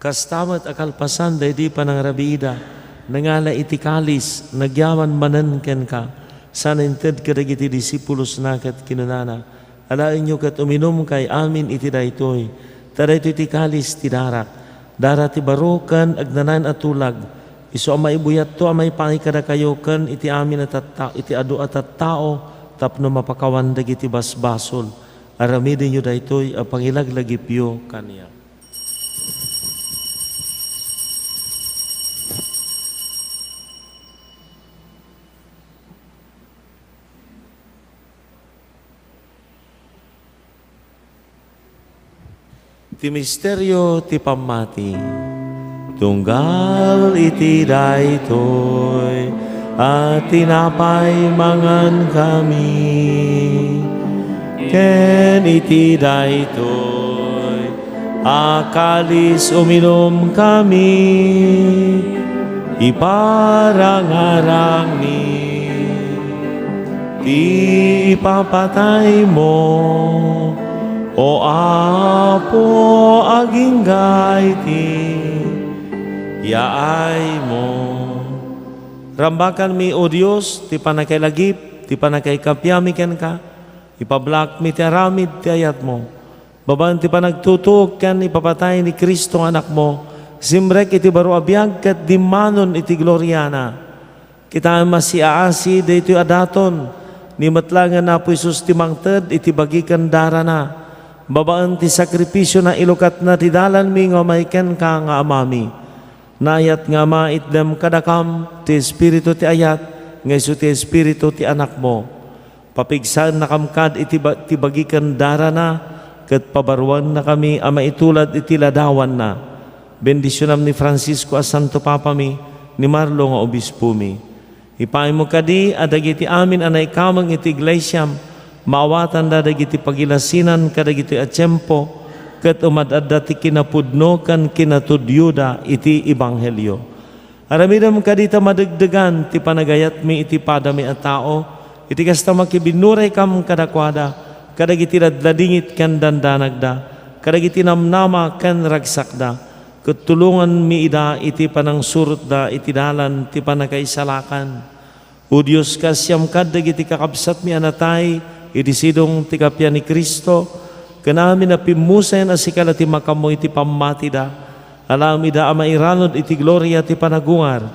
Kasta met a kalpasan daydi panangrabiida, nangala iti kalis, nagyaman manen kenka, saan inted kadagiti disipulosna ket kinunana, Alaenyo ket uminumkay amin iti daytoy, ta daytoy ti kalis ti darak, dara ti baro ken agnanayon a tulag, isu a maibuyatto a maipaay kadakayo ken iti amin a tatta-, iti adu a tattao tapno mapakawan dagiti basbasol. Aramidenyo daytoy a pangilaglagipyo kaniak. Ti misterio ti pammati. Tunggal iti daytoy a tinapay mangankami, ken iti daytoy a kalis uminumkami, iparangarangmi ti ipapataymo, O Apo, agingga iti yaaymo. Rambakanmi, O Dios, ti pannakailagip, ti pannakaikapiami kenka, ipablakmi ti aramid ti ayatmo. Babaen ti panagtutuok ken ipapatay ni Cristo nga Anakmo, simrek iti baro a biag ket dimmanon iti gloriana. Kitaem a siaasi daytoy a daton, ni met laengen Apo Jesus ti mangted iti bagi ken darana, babaen ti sakrifisiona ilukatna ti dalanmi nga umay kenka nga Amami. Naayat nga Ama, itdem kadakam ti espiritu ti ayat nga isu ti espiritu ti Anakmo. Papigsaennakam kad iti ba-, ti bagi ken darana, ket pabaruannakami a maitulad iti ladawanna. Bendisionam ni Francisco a Santo Papami, ni Marlo nga Obispomi. Ipaaymo kadi a dagiti amin a naikameng iti iglesiam, maawatanda dagiti pagilasinan kadagitoy a tiempo, ket umad-adda ti kinapudno ken kinatudioda iti ebanghelio. Aramidem kadi ta madegdegan ti panagayatmi iti padami a tao, iti kasta, makibinnuraykam kadakuada, kadagiti ladladingit ken dandanagda, kadagiti namnama ken ragsakda, ket tulonganmi ida iti panangsurotda iti dalan ti pannakaisalakan. O Dios, kaasiam kad dagiti kakabsatmi a natay iti sidong ti kappia ni Cristo, ken amin a pimmusen a sika la ti makammo iti pammatida. Alaem ida a mairanud iti gloria ti panagungar,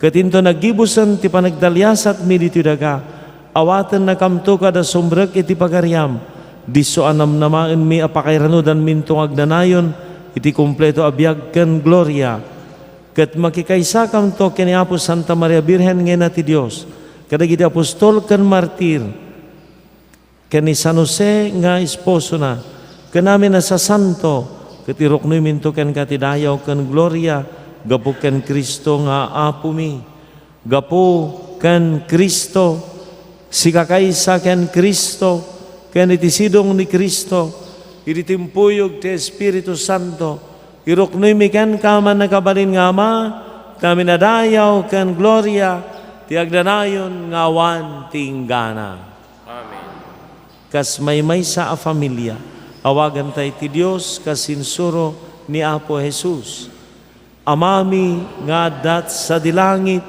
ket inton naggibusen ti panagdaliasatmi ditoy daga, awatennakamto kad a sumrek iti pagariam, disso a namnamaenmi a pakairanudanminto nga agnanayon iti kompleto a biag ken gloria. Ket makikaisakamto ken ni Apo Santa Maria Birhen nga Ina ti Dios, kadagiti apostol ken martir, ken ni San Jose nga esposona, ken amin a sasanto, ket iruknoyminto kenka ti dayaw ken gloria gapu ken Cristo nga Apomi. Gapu ken Cristo, sikakaysa ken Cristo, ken iti sidong ni Cristo, iti timpuyog ti Espiritu Santo, iruknoymi kenka, mannakabalin nga Ama, ti amin a dayaw ken gloria ti agnanayon nga awan ti inggana. Amen. Kas maymaysa a familia, awaganta iti Dios kas insuro ni Apo Jesus. Amami nga adda sadi langit,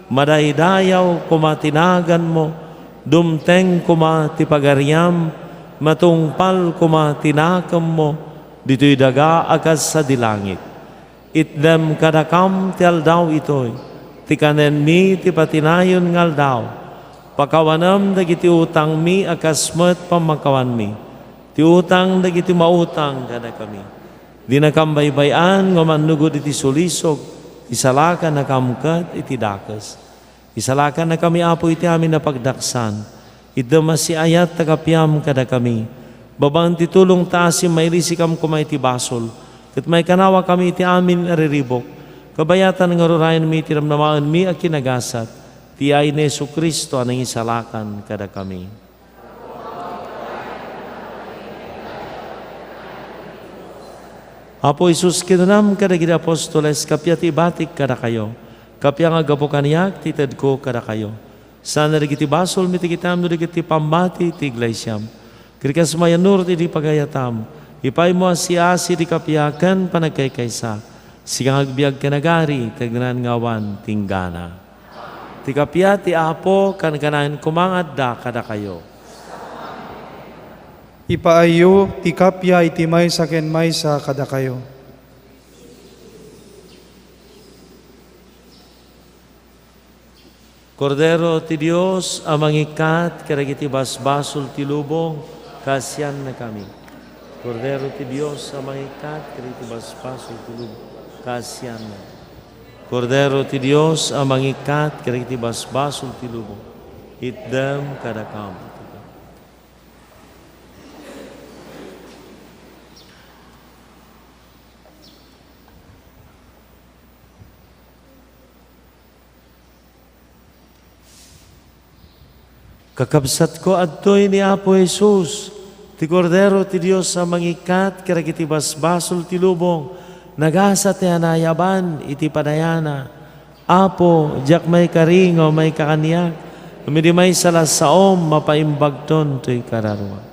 madaydayaw koma ti naganmo, dumteng koma ti pagariam, matungpal koma ti nakemmo, ditoy daga a kas sadi langit. Itdem kadakam ti aldaw itoy, ti kanenmi ti patinayon nga aldaw. Pakawanem dagiti utangmi a kas met pammakawanmi ti utang dagiti mautang kadakami. Dinakam baybay-an nga mannugod iti sulisog, isalakannakam ket iti dakes. Isalakannakami, Apo, iti amin a pagdaksan. Itdem a siayat ta kapiam kadakami. Babaen ti tulong ta asim, mailisikam koma iti basol, ket maikanawakami iti amin a riribuk. Kabayatan nga rurayenmi iti namnamaenmi a kinagasat, ti yaay ni Jesu-Cristo a nangisalakan kadakami. Apo Jesus, kinunam kadagiti apostoles, kappia ti ibatik kadakayo, kappia nga gapu kaniak ti itedko kadakayo. Saan dagiti basolmi ti kitam no di ket ti pammati ti iglesiam. Ket kas mayannurot idi pagayatam, ipaymo a siasi ti kappia ken panagkaykaysa, sika nga agbiag ken agari ti agnanayon nga awan ti inggana. Ti kappia ti Apo kankanayon koma nga adda kadakayo. Ipaayyo ti kappia iti maysa ken maysa kadakayo. Kordero ti Dios a mangikkat kadagiti basbasol ti lubong, kaasiannakami. Kordero ti Dios a mangikkat kadagiti basbasol ti lubong, kaasianna. Kordero ti Dios a mangikkat kadagiti basbasol ti lubong, itdem kadakam. Kakabsatko, adtoy ni Apo Jesus, ti Kordero ti Dios a mangikkat kadagiti basbasol ti lubong, nagasat ti anayaban iti padayana. Apo, diak maikari nga umayka kaniak, ngem idi maysa la saom, mapaimbagton toy kararua.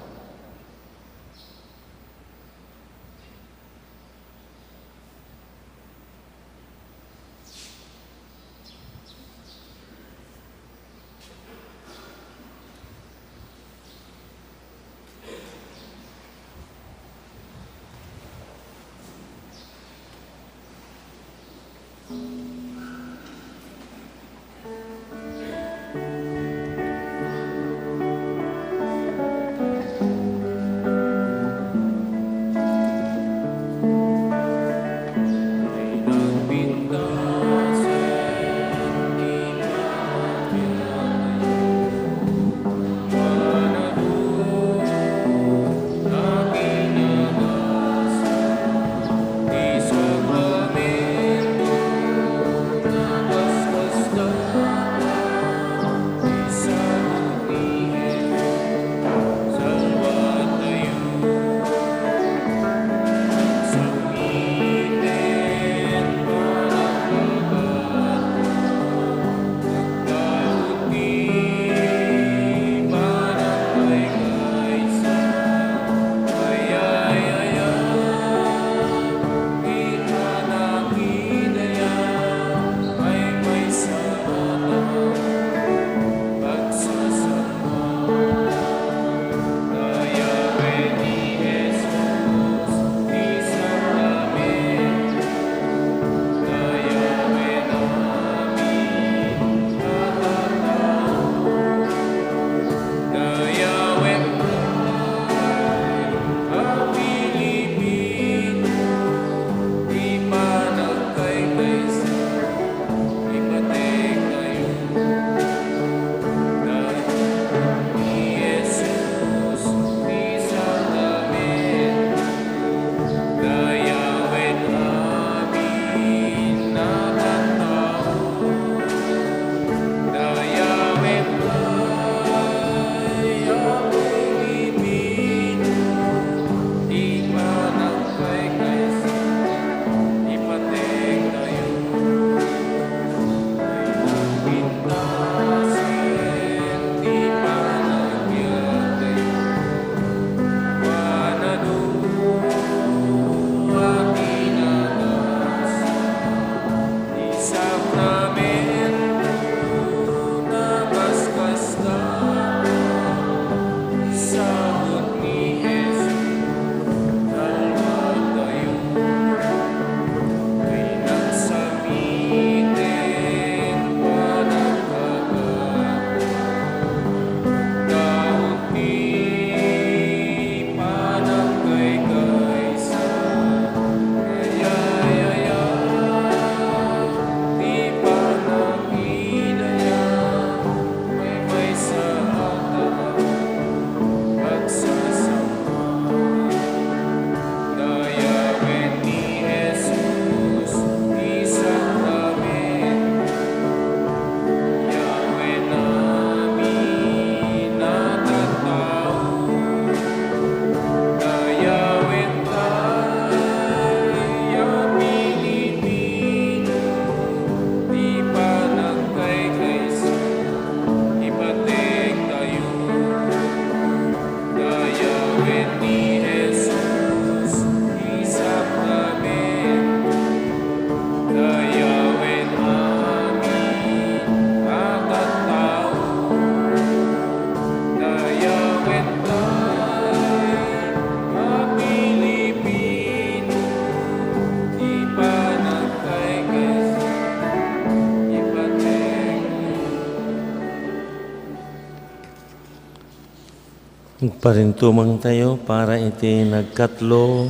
Agparintumeng tayo para iti nagkatlo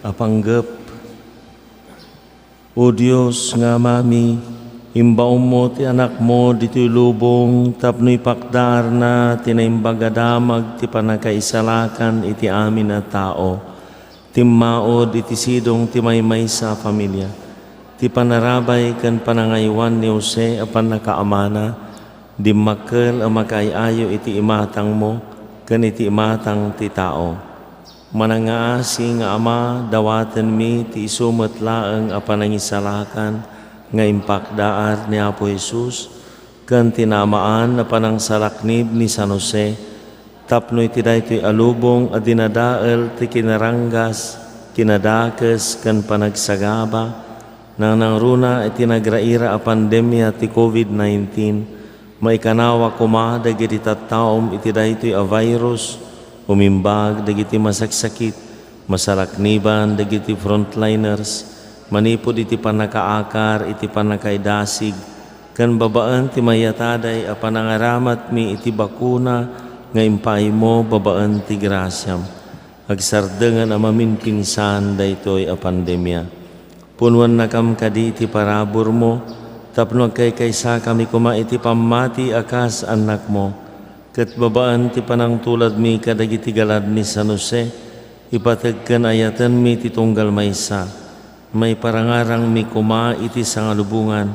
a panggep. O Dios nga Amami, imbaonmo ti Anakmo ditoy lubong tapno ipakdaarna ti naimbag a damag ti pannakaisalakan iti amin a tao. Timmaod iti sidong ti maymaysa a familia, ti panarabay ken panangaywan ni Jose a pannakaamana, dimmakkel a makaay-ayo iti imatangmo ken iti imatang ti tao. Manangngaasi nga Ama, dawatenmi ti isu met laeng a panangisalakan nga impakdaar ni Apo Jesus ken ti naamaan a panangsalaknib ni San Jose, tapno iti daytoy a lubong a dinadael ti kinaranggas, kinadakes, ken panagsagaba, nangnangruna iti nagraira a pandemia ti covid nineteen, maikanawa koma dagiti tattaom iti daytoy a virus, umimbag dagiti masaksakit, masalakniban dagiti frontliners, manipud iti pannakaakar iti pannakaidasig, ken babaen ti mayataday a panangaramatmi iti bakuna nga impaaymo babaen ti grasiam. Agsardengen a maminpinsan daytoy a pandemia. Punnuennakam kadi iti paraburmo tapno agkaykaysakami koma iti pammati a kas annakmo, ket babaen ti panangtuladmi kadagiti galad ni San Jose, ipateg ken ayatenmi ti tunggal maysa. Maiparangarangmi koma iti sangalubongan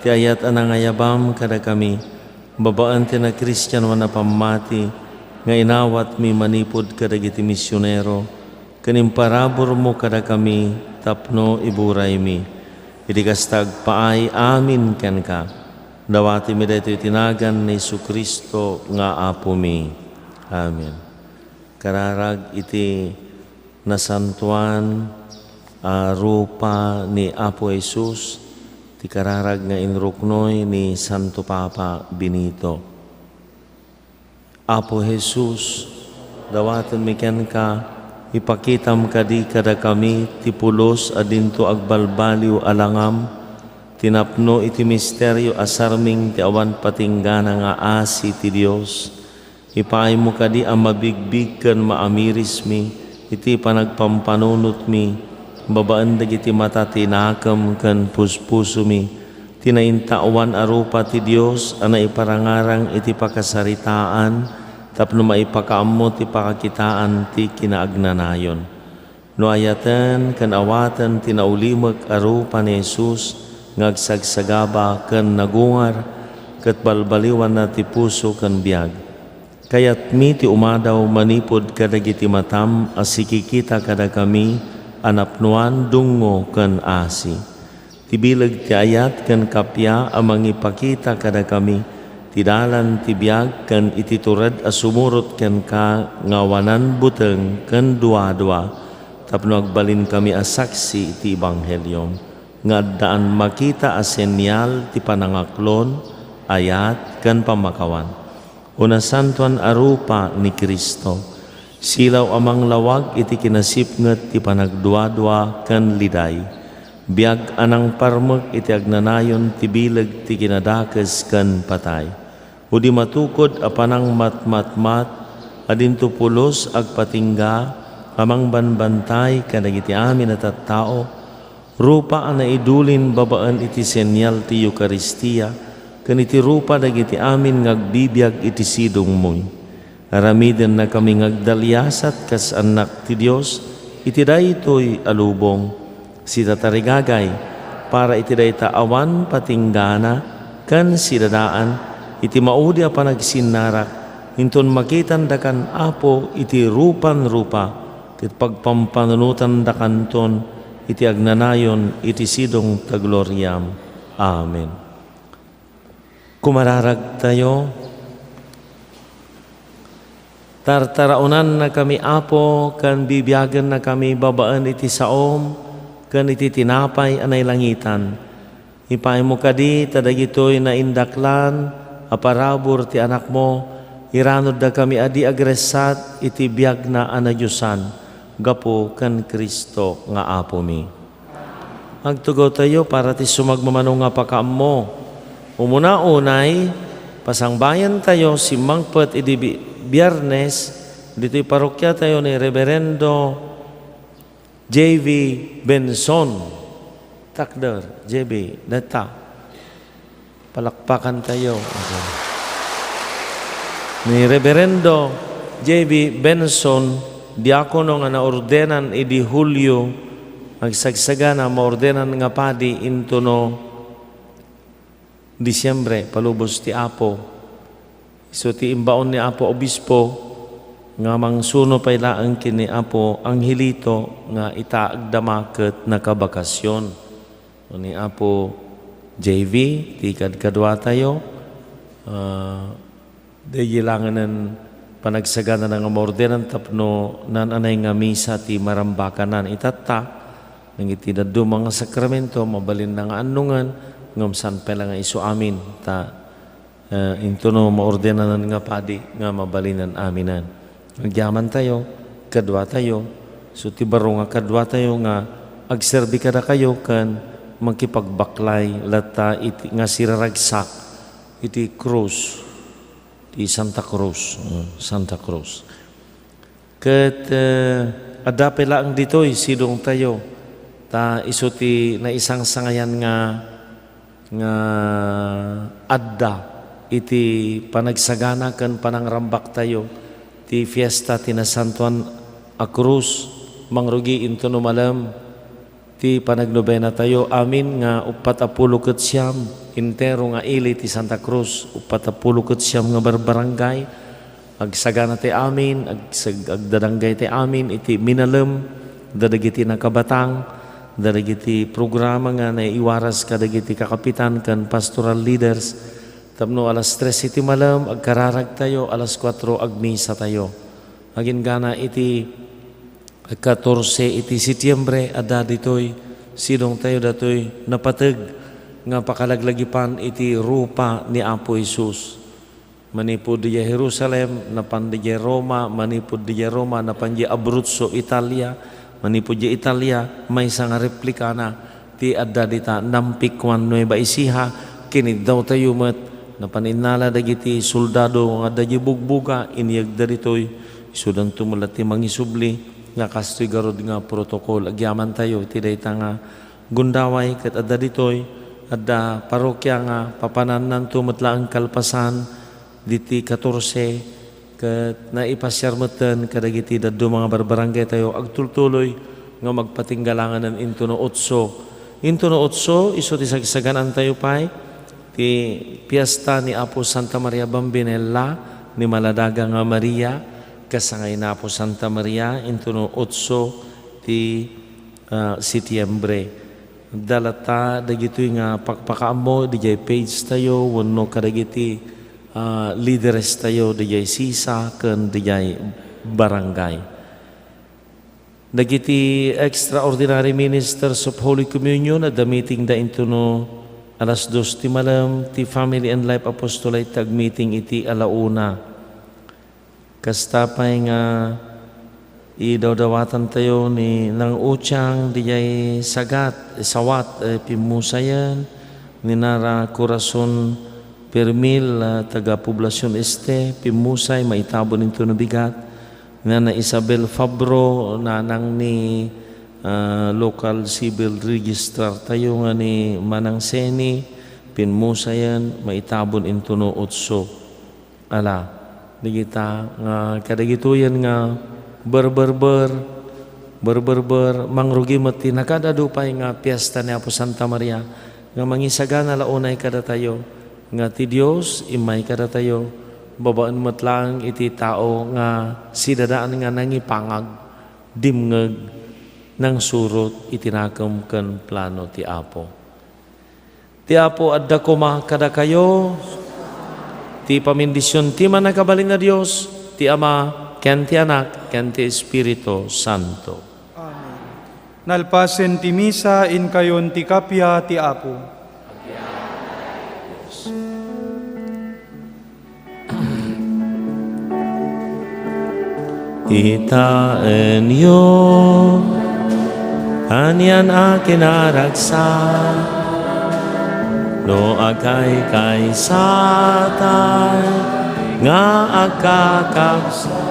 ti ayat a nangayabam kadakami, babaen ti nakristianoan a pammati nga inawatmi manipud kadagiti misionero, ken imparaburmo kadakami tapno iburaymi. Iti kasta, agpaay amin kenka. Dawatimi daytoy iti nagan ni Jesu-Cristo nga Apomi. Amen. Kararag iti nasantoan a rupa ni Apo Jesus, ti kararag nga inruknoy ni Santo Papa Benito. Apo Jesus, dawatenmi kenka, ipakitam kadi kadakami ti pulos a dinto agbalbaliw a langam, ti napno iti misterio a sarming ti awan patinggana nga asi ti Dios. Ipaaymo kadi a mabigbig ken maamirismi iti panagpampanunotmi babaen dagiti mata ti nakem ken puspusomi, ti naintawan a rupa ti Dios a naiparangarang iti pakasaritaan tapno maipakaammo ti pakakitaan ti kinaagnanayon. No ayaten ken awaten ti naulimek a rupa ni Jesus nga agsagsagaba ken nagungar ket balbaliwanna ti puso ken biag, kayatmi ti umadaw manipud kadagiti matam a sikikita kadakami a napnoan dungngo ken asi. Ti bileg ti ayat ken kappia a mangipakita kadakami ti dalan ti biag ken iti tured a sumurot kenka nga awanan buteng ken duadua, tapno agbalinkami a saksi iti ebangheliom nga addaan makita a senial ti panangaklon, ayat, ken pammakawan. O nasantoan a rupa ni Cristo, silaw a manglawag iti kinasipnget ti panagduadua ken liday, biag a nangparmek iti agnanayon ti bileg ti kinadakes ken patay, o di matukod a panangmatmatmat a dinto pulos agpatingga a mangbanbantay kadagiti amin a tattao, rupa a naidulin babaen iti senial ti Eukaristia ken iti rupa dagiti amin nga agbibiag iti sidongmi. Aramidennakami nga agdaliasat kas annak ti Dios iti daytoy a lubong. Sitatarigagay, para iti dayta awan patinggana ken sidadaan iti maudi a panagsinnarak, inton makitandakan, Apo, iti rupan-rupa, ket pagpampanunotandakanton iti agnanayon iti sidong ta gloriam. Amen. Kumararagtayo, tartaraonannakami, Apo, ken bibiagennakami babaen iti saom ken iti tinapay a nailangitan. Ipaaymo kadi ta dagitoy naindaklan a parabur ti Anakmo, iranoddakami a di agressat iti biagna a nadiosan gapu ken Cristo nga Apomi. Agtugawtayo para ti sumagmamano nga pakaammo. Umuna unay, pasangbayantayo simmangpet idi bi-, Biernes, Ditoy parokiatayo ni Reverendo J V Benson. Takder, J V, detta. Palakpakantayo. Ni Reverendo J V Benson, diakono nga naordenan idi Hulio, agsagsagana, maordenan nga padi intono Disiembre, palubos ti Apo. Isu ti imbaon ni Apo Obispo nga mangsuno pay laeng ken ni Apo Angelito nga ita agdama ket nakabakasyon. Ni Apo J V, ti kadkaduatayo, ah, Daydi laengen panagsagana nga maordenan tapno naan-anay nga misa ti marambakanan. Itatta, dagiti dadduma nga sakramento, mabalinna nga annongen, ngem saan pay la nga isu amin, ta, eh, intono maordenanan nga padi nga mabalinen aminen. Agyamantayo, kaduatayo, isu ti baro nga kaduatayo nga agserbi kadakayo ken makipagbaklay latta iti, nga siraragsak iti krus. Ti Santa Cruz, mm, Santa Cruz. Ket, eh, adda pay laeng ditoy sidongtayo, ta isu ti naisangsangayan nga, nga adda iti panagsagana ken panangrambaktayo ti fiesta ti Nasantoan a Cruz, mangrugi intono malem. Ti panagnobenatayo amin nga uppat a pulo ket siam, entero nga ili ti Santa Cruz, uppat a pulo ket siam nga barbarangay, agsagana ti amin, agsag-, agdadanggay ti amin iti minalem, dadagiti nakabatang, dadagiti programa nga naiwaras kadagiti kakapitan ken pastoral leaders, tapno alas tres iti malem, agkararagtayo, alas kuatro, agmisatayo. Aginggana iti katorse iti Setiembre, adda ditoy, sidongtayo datoy napateg nga pakalaglagipan iti rupa ni Apo Jesus. Manipud diay Jerusalem, napan diay Roma, manipud diay Roma, napan diay Abruzzo, Italia, manipud diay Italia, maysa nga replikana ti adda dita Nampic ken Nueva Ecija, kiniddawtayo met, napan innala dagiti soldado nga adda diay bugboga, inyegda ditoy, isudanto met la ti mangisubli, nga kastoy garud nga protocol. Agyamantayo iti dayta nga gundaway ket adda ditoy, adda parokia nga papanannanto met laeng kalpasan diti katorse, ket naipasiar metten kadagiti dadduma nga barbarangaytayo agtultuloy nga magpatingga laengen intono otso. Intono otso, isu ti sagsaganaantayo pay ti piesta ni Apo Santa Maria Bambinella, ni Maladaga nga Maria, kasangay ni Apo Santa Maria, intono otso ti, ah, Setiembre. Adda latta dagitoy nga pakpakaammo didiay page tayo wenno kadagiti, ah, leaders tayo didiay sisa ken didiay barangay. Dagiti extraordinary ministers of Holy Communion, adda meeting da intono alas dos ti malem, ti Family and Life Apostolate ti agmeeting iti ala una. Kasta pay nga idawdawatantayo ni Nang Uchang didiay Sagat, Sawat, eh, pimmusayen, ni Nara Corazon Permil, ah, taga Poblacion Este, pimmusay, maitabon intono bigat, ni Nana Isabel Fabro, nanang ni, ah, local civil registrar tayo nga ni Manang Seni, pimmusayen, maitabon intono otso. Ala, digita nga kadagitoyen nga berberber, berberber, mangrugi met ti nakaad-adu pay nga piesta ni Apo Santa Maria, nga mangisagana la unay kadatayo, nga ti Dios immay kadatayo, babaen met laeng iti tao nga sidadaan nga nangipangag, dimngeg, nangsurot iti nakem ken plano ti Apo. Ti Apo adda koma kadakayo. Ti pamindision ti Mannakabalin a Dios, ti Ama, ken ti Anak, ken ti Espiritu Santo. Amen. Nalpasen ti misa, inkayon ti kappia ti Apo. Kitaenyo, anian a kinaragsak no agkaykaysatay nga agkakabsat.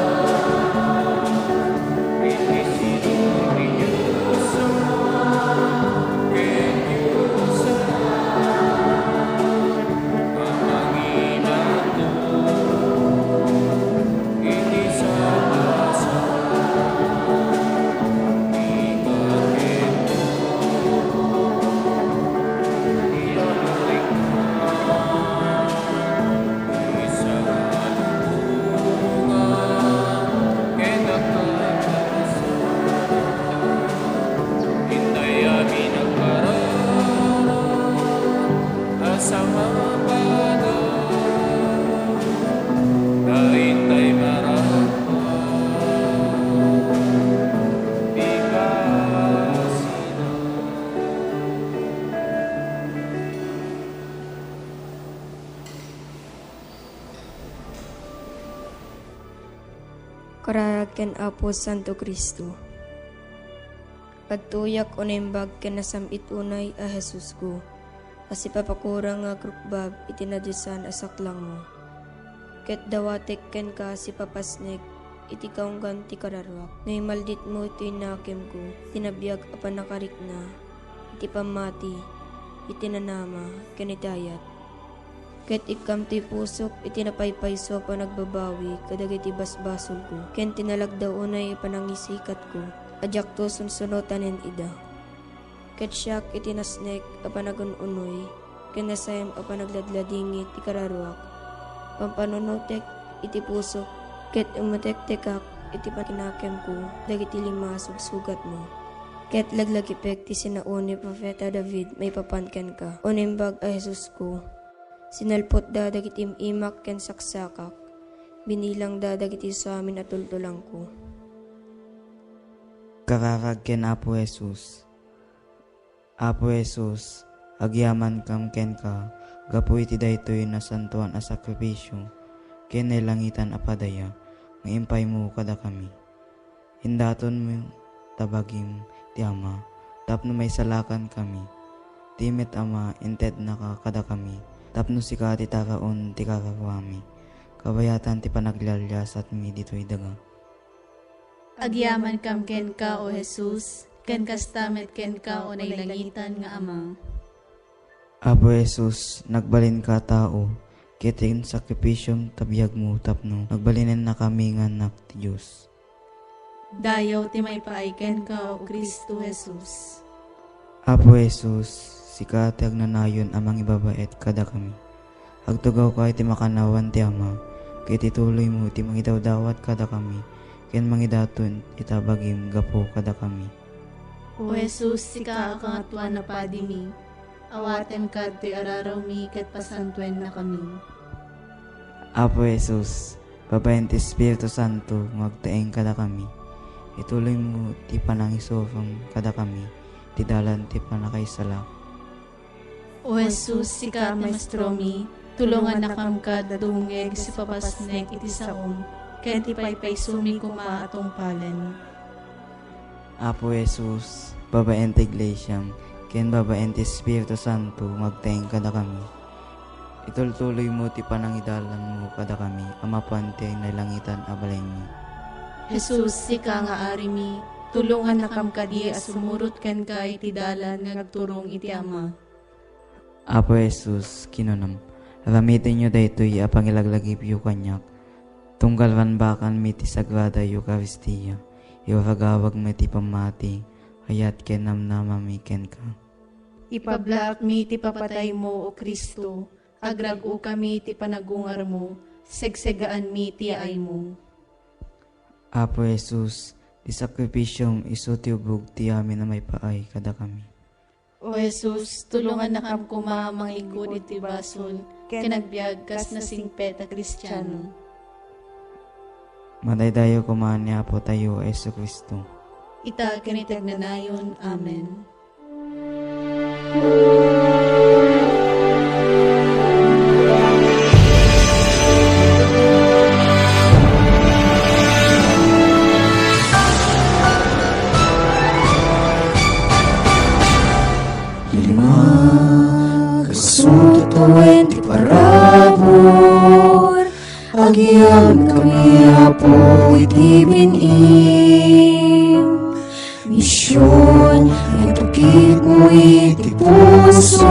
Kararag ken Apo Santo Cristo. Agtuyak o naimbag ken nasam-it unay a Jesusko, a sipapakurang nga agrukbab iti nadiosan a saklangmo. Ket dawatek kenka sipapasnek iti kaunggan ti kararuak. No imalditmo iti nakemko, ti nabiag a pannakarikna, iti pammati, iti nanama, ken iti ayat. Ket ikkam ti pusok iti napaypayso a panagbabawi kadagiti basbasolko, ken ti nalagda unay a panangisikatko a diakto sunsunotanen ida. Ket siak iti nasnek a panagun-unoy, ken nasayam a panagladladingit ti kararuak, pampanunotek iti pusok, ket umetektekak iti pakinakemko dagiti lima a sugsugatmo. Ket laglagipek ti sinao ni Profeta David maipapan kenka, o Naimbag a Jesusko. Sinalpotda dagiti im-imak ken saksakak. Binilangda dagiti samin a tultulangko. Kararag ken Apo Jesus. Apo Jesus, agyamankam kenka gapu iti daytoy nasantoan a sakrifisio ken nailangitan a padaya nga impaymo kadakami. Indatonmo ta bagim ti Ama tapno maisalakankami. Ti met Ama, intednaka kadakami tapno sika ti taraon ti kararuami, kabayatan ti panaglialiasatmi ditoy daga. Agyamankam kenka, O Jesus, ken kasta met kenka, O nailangitan nga Ama. Apo Jesus, nagbalinka a tao, ket ti insakripisom ta biagmo tapno nagbalinennakami nga annak ti Dios. Dayaw ti maipaay kenka, O Cristo Jesus. Apo Jesus, sika ti agnanayon a mangibabaet kadakami. Agtugawka iti makannawan ti Ama, ket ituloymo ti mangidawdawat kadakami, ken mangidaton ita bagim gapu kadakami. O Jesus, sika a Kangatoan a Padimi, awatenka ditoy ararawmi ket pasantuennakami. Apo Jesus, babaen ti Espiritu Santo nga agtaeng kadakami, ituloymo ti panangisurom kadakami ti dalan ti pannakaisalakan. O Jesus, sika a Maestromi, tulongannakam kad dumngeg sipapasnek iti saom, ken ti paypaysomi koma a tungpalen. Apo Jesus, babaen ti Iglesiam, ken babaen ti Espiritu Santo nga agtaeng kadakami, itultuloymo ti panangidalanmo kadakami a mapan ti nailangitan a balaymi. Jesus, sika nga Arimi, tulongannakam kadi a sumurot kenka iti dalan nga agturong iti Ama. Apo Jesus, kinunam, aramitenyo daytoy a pangilaglagipyo kaniak. Tunggal rambakanmi ti Sagrada Eukaristia, iwaragawagmi ti pammati, ayat ken namnamami kenka. Ipablaakmi ti papataymo, O Cristo, agrag-okami ti panagungarmo, segsegaanmi ti yaaymo. Apo Jesus, ti sakrifisiom isu ti ubog ti amin a maipaay kadakami. O Jesus, tulongannakam koma a manglingkod iti basol ken agbiag kas nasingpet a Kristiano. Madaydayaw koma ni Apotayo a Jesu-Cristo. Ita ken iti agnanayon. Amen. Lima, kasutuen ti parabur, agyamankami, Apo, iti bin-im. Mision, itukitmo iti puso,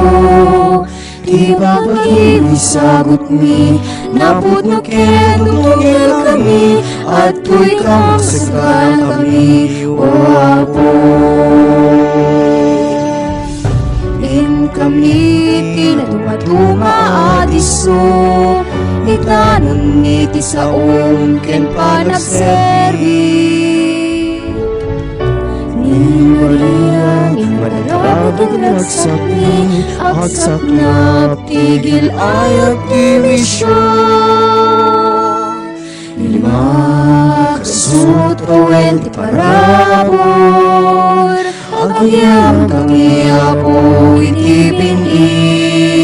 ti babagim, isagutmi, napudno ken tutunggelkami, adtoy ka masaganakami, O Apo. Inkami ti nadumaduma a disso, itanonmi ti saom ken panagserbi. Ni Maria, ni Maria, nagsakni, agsaknap ti gil-ayat ti mision. Lima, kasutuen ti parabur, agyamankami, Apo, iti bin-im.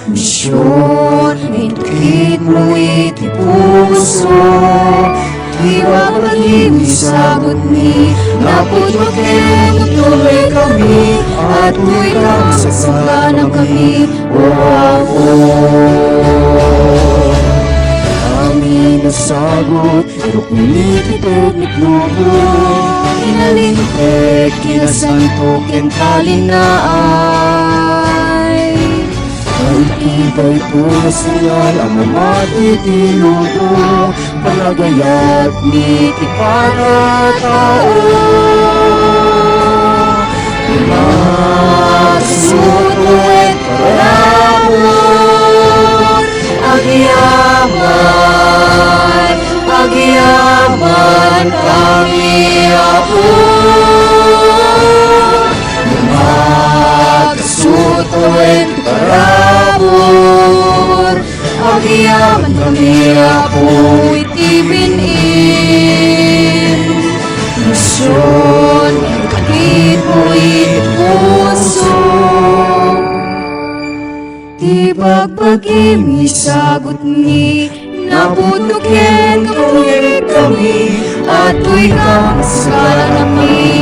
Mision, itukitmo iti puso, Toy ka, sagsanganam kami, O Apo. Amin a sagut, irukni ti teknik lubo, inalinteg, kinasanto, ken talinaay. Ay, daytoy a signal a mamati ti lubo, panagayat ni ti para tao. Magsuto iti parabur, agyaman, agyaman kami, Apo. Magsuto iti parabur, agyaman kami, Apo, iti bin-im. Mision, katipo iti puso. Ti bagbagim, isagutmi, naputo ken kami, atoy ka, sagsanganam kami,